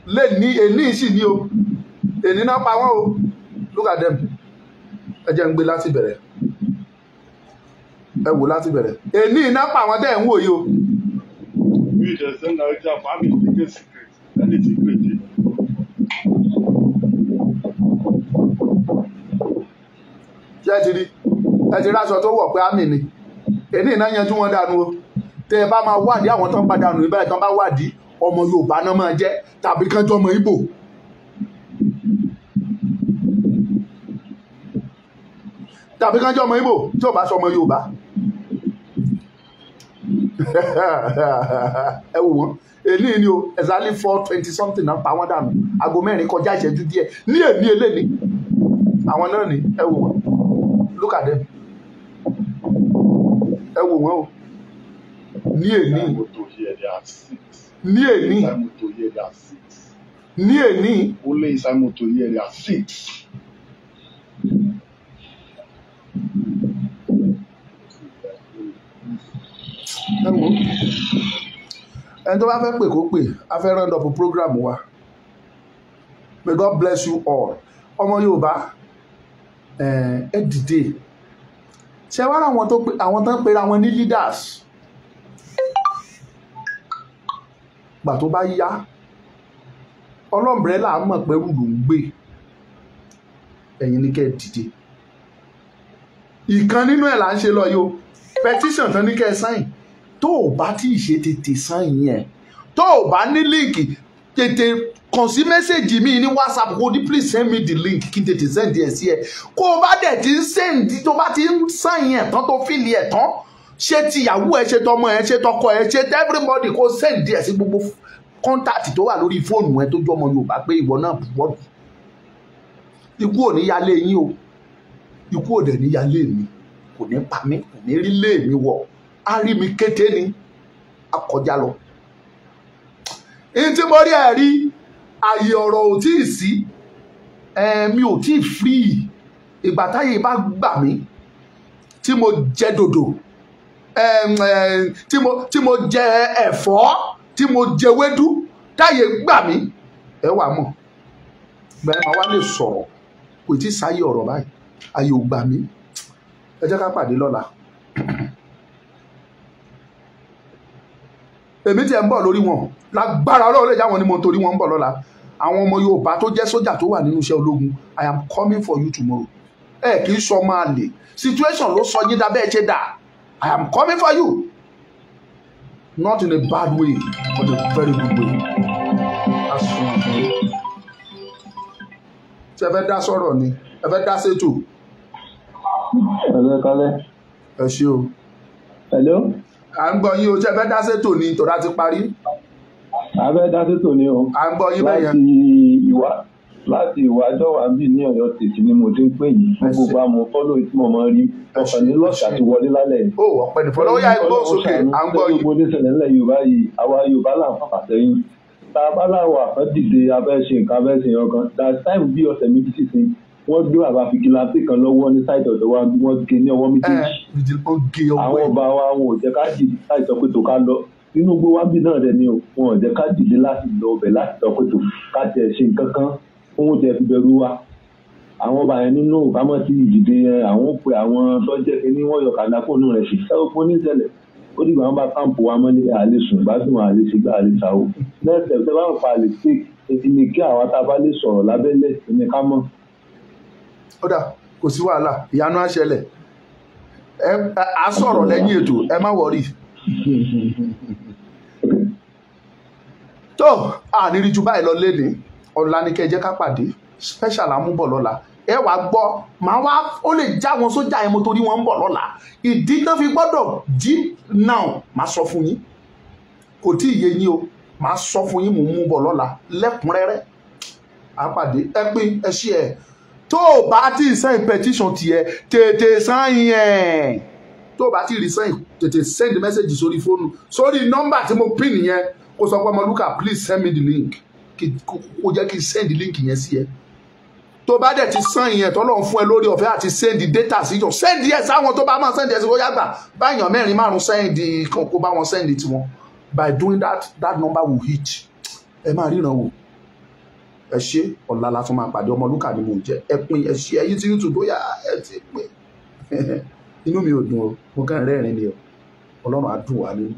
léni èní sì ni o, èní náà pa wọ́n o. Look at them. Ẹ jẹ́ ń gbé láti bẹ̀rẹ̀, ẹ wò láti bẹ̀rẹ̀. Èní iná pa àwọn tẹ́ ẹ̀ ń wò yìí o. We just send out your family secret. And it's secret. Ṣé ẹ ti rí, ẹ ti ráṣọ tó wọ̀ pé àmì ni? Èní iná yanjú wọn dànù o. Tẹ́ ẹ bá máa wádìí àwọn tó ń padànù ibà, tán bá wádìí, ọmọ Yorùbá náà máa jẹ́ tàbí kánjọ́ ọmọ Ìgbò. Tàbí kánjọ́ ọmọ Ìgbò tí ò bá sọ ọmọ Yorùbá. Ẹ wò wọ́n, èní ni o, exactly 4:20 something náà pa wọ́n dànù. Aago 4 kọjá ìṣẹ́jú díẹ̀ ní èní eléni. Àwọn náà ni, ẹ wò wọ́n. Look at them. Ẹ wò wọ́n o. Ní èní. Ní èní. Ní èní. Only inside motor here there are 6. Ẹ wò. Ẹni tó bá fẹ́ pè kó pè, a fẹ́ round up program wa. May God bless you all. Ọmọ Yorùbá, ẹ dìde. Ṣé wá rà àwọn tó ń pera wọn ní leaders? Gbà tó bá yá, ọlọ́mbrẹ́là mọ̀ pé rúlù ń gbé. Ẹ̀yin ní kẹ́ ẹ dìde. Ìkan nínú ẹ̀ là ń ṣe lọ yìí o. Petition tán ní kẹ́ ẹ sign. Tó o bá tí ì ṣe tètè sign yẹn. Tó o bá ní líǹkì, tètè Kàn sí message mi ní WhatsApp, kó ní please send me the link, kí n tètè send ẹ̀ sí ẹ. Kó o bá dẹ̀ ti ń send, tó bá ti ń sign ẹ̀ tán, tó fill ẹ̀ tán, ṣé tìyàwó ẹ, ṣe tọmọ ẹ, ṣe tọkọ ẹ, ṣe everybody, kó send ẹ̀ sí gbogbo contact tó wà lórí fóònù ẹ tó jọmọ Yorùbá pé ìwọ náà buwọ́lù. Ikú ò ní yálé yín o, ikú ò dẹ̀ ní yálé mi, kò ní pa mí, kò ní rí lé mi wọ̀, á rí mi kété ni, á kọjá lọ. Ní tí mo rí ẹ̀ rí, àyè ọ̀rọ̀ ò tí ì sí, mi ò tí ì free. Ìgbà táyé bá gbà mí tí mo jẹ dòdò, tí mo jẹ ẹ̀fọ́, tí mo jẹ wédú, táyé gbà mí, ẹ wà mọ̀ bẹ́ẹ̀ máa wá lè sọ̀rọ̀. Kò tí ì sáyé ọ̀rọ̀ báyìí, àyè ò gbà mí. Ẹ jẹ́ ká pàdé lọ́la. Èmi tiẹ̀ ń bọ̀ lórí wọn lágbára Ọlọ́run, lè já wọn ni mo torí wọn ń bọ̀ lọ́la. Àwọn ọmọ Yorùbá tó jẹ́ sójà tó wà nínú iṣẹ́ ológun, I am coming for you tomorrow. Ẹ kì í sọ máa lè, situation ló sọ yín dábẹ́ ẹ ṣe dà. I am coming for you, not in a bad way, but a very good way. Ṣé ẹ fẹ́ dá sọ̀rọ̀ ni? Ẹ fẹ́ dá sétò? Hello, kálẹ̀. Ẹ ṣé o. Hello. À ń gbọ́ yín o. Ṣé ẹ fẹ́ dá sétò ni? Tòrá ti parí. A fẹ́ dá sétò ni o. À ń gbọ́ yín bẹ́ẹ̀ yẹn. Láti ìwájọ́ wa bí ní Ọ̀yọ́ tètè ni mo ti ń pè yín. Gbogbo àmọ́ fọ́lọ́ tí mo máa ń rí ọkàn ní lọ́ọ̀ṣì àti wọlé lálẹ́ yìí. Ó ọ̀pẹ nìfọ́ lọ́wọ́ yá ẹgbẹ́ òsókè. À ń gbọ́ yín. Gbogbo oníṣẹ̀lẹ̀ ńlẹ̀ Yorùbá yìí, àwa Yorùbá là ń fàfà sẹ́yìn. Tá a bá láwọ̀ àfẹ́ dìde, abẹ́ ṣe nǹkan, abẹ́ ṣe nǹkan. That time bí ọ̀sẹ̀ méjì sísìn, wọ́n gbé bàbá fìgìláńtì kan lọ́wọ́ ní sáìtì ọ̀dọ̀ wa, bí wọ́n gé ní ọwọ́ méjèèjì. Àwọn ọba wa wọn ò jẹ́ ká dìde láti sọ pé tó ká lọ nínú igbó wa bí náà rẹ ni o, wọn ò jẹ́ ká dìde láti lọ ọbẹ̀ láti sọ pé tó ká tiẹ̀ ṣe nǹkan kan fún tiẹ̀ fi bẹ̀rù wa. Àwọn ọba yẹn nínú ìbámọ́ sí ìdìde yẹn, àwọn pe àwọn tó jẹ́ kí ní wọ́n yọ kàńdà fóònù rẹ̀ sí sẹ́wọ́n fún oníṣẹ̀lẹ̀. Ó dìgbà wọn bá káàmpù wa mọ́lé, àlè sùn gbádùn, àlè ṣègbà, àlè ṣàwò. Next step tẹ́ bá ń fa àlè take ni kí àwọn tá a bá lè sọ̀rọ̀ lábẹ́lẹ̀ ní ká mọ̀. Ó dà, kò sí wàhálà, ìyanu á ṣẹlẹ̀. Ẹ á sọ̀rọ̀ lẹ́yìn ètò, ẹ má wọrí. Tó àníri ju báyìí lọ lénìí. Ọ̀la ni kẹ́ ẹ jẹ́ ká pàdé, special amúbọ̀ lọ́la. Ẹ wàá gbọ́, màá wá, ó lè já wọn sójà yẹn mo torí wọn ń bọ̀ lọ́la. Ìdí tó fi gbọ́dọ̀ jí now, màá sọ fún yín. Kò tí ì yé yín o, màá sọ fún yín, mò ń mú bọ̀ lọ́la lẹ́kùnrẹ́rẹ́. À pàdé, ẹ pín, ẹ ṣí ẹ. Tó o bá ti send petition tiẹ̀, tètè sign ẹ̀. Tó o bá ti rí sign, tètè send message sórí fóònù, sórí nọ́mbà tí mo pin yẹn, kó sọ pé Ọmọlúkà please send me the link, kó jẹ́ kí n send link yẹn sí ẹ. Tó bá dẹ̀ ti sign yẹn, tọ́lọ́run fún ẹ lórí ọ̀fẹ́ àti send data sí yàn, send yẹn sáwọn tó bá máa send ẹ sí, kó yá gbà báyàn mẹ́rin márùn send kan, kó bá wọn send tiwọn. By doing that, that number will hit. Ẹ máa ríran wò. Ẹ ṣé, ọ̀la la tún máa pàdé. Ọmọlúkà ni mò ń jẹ́. Ẹ pín, ẹ ṣé, ẹyí tí YouTube bóyá ẹ ti pín. Inú mi ò dùn o, mo kàn rẹ́rìn ni o. Ọlọ́run á dùn wá nínú.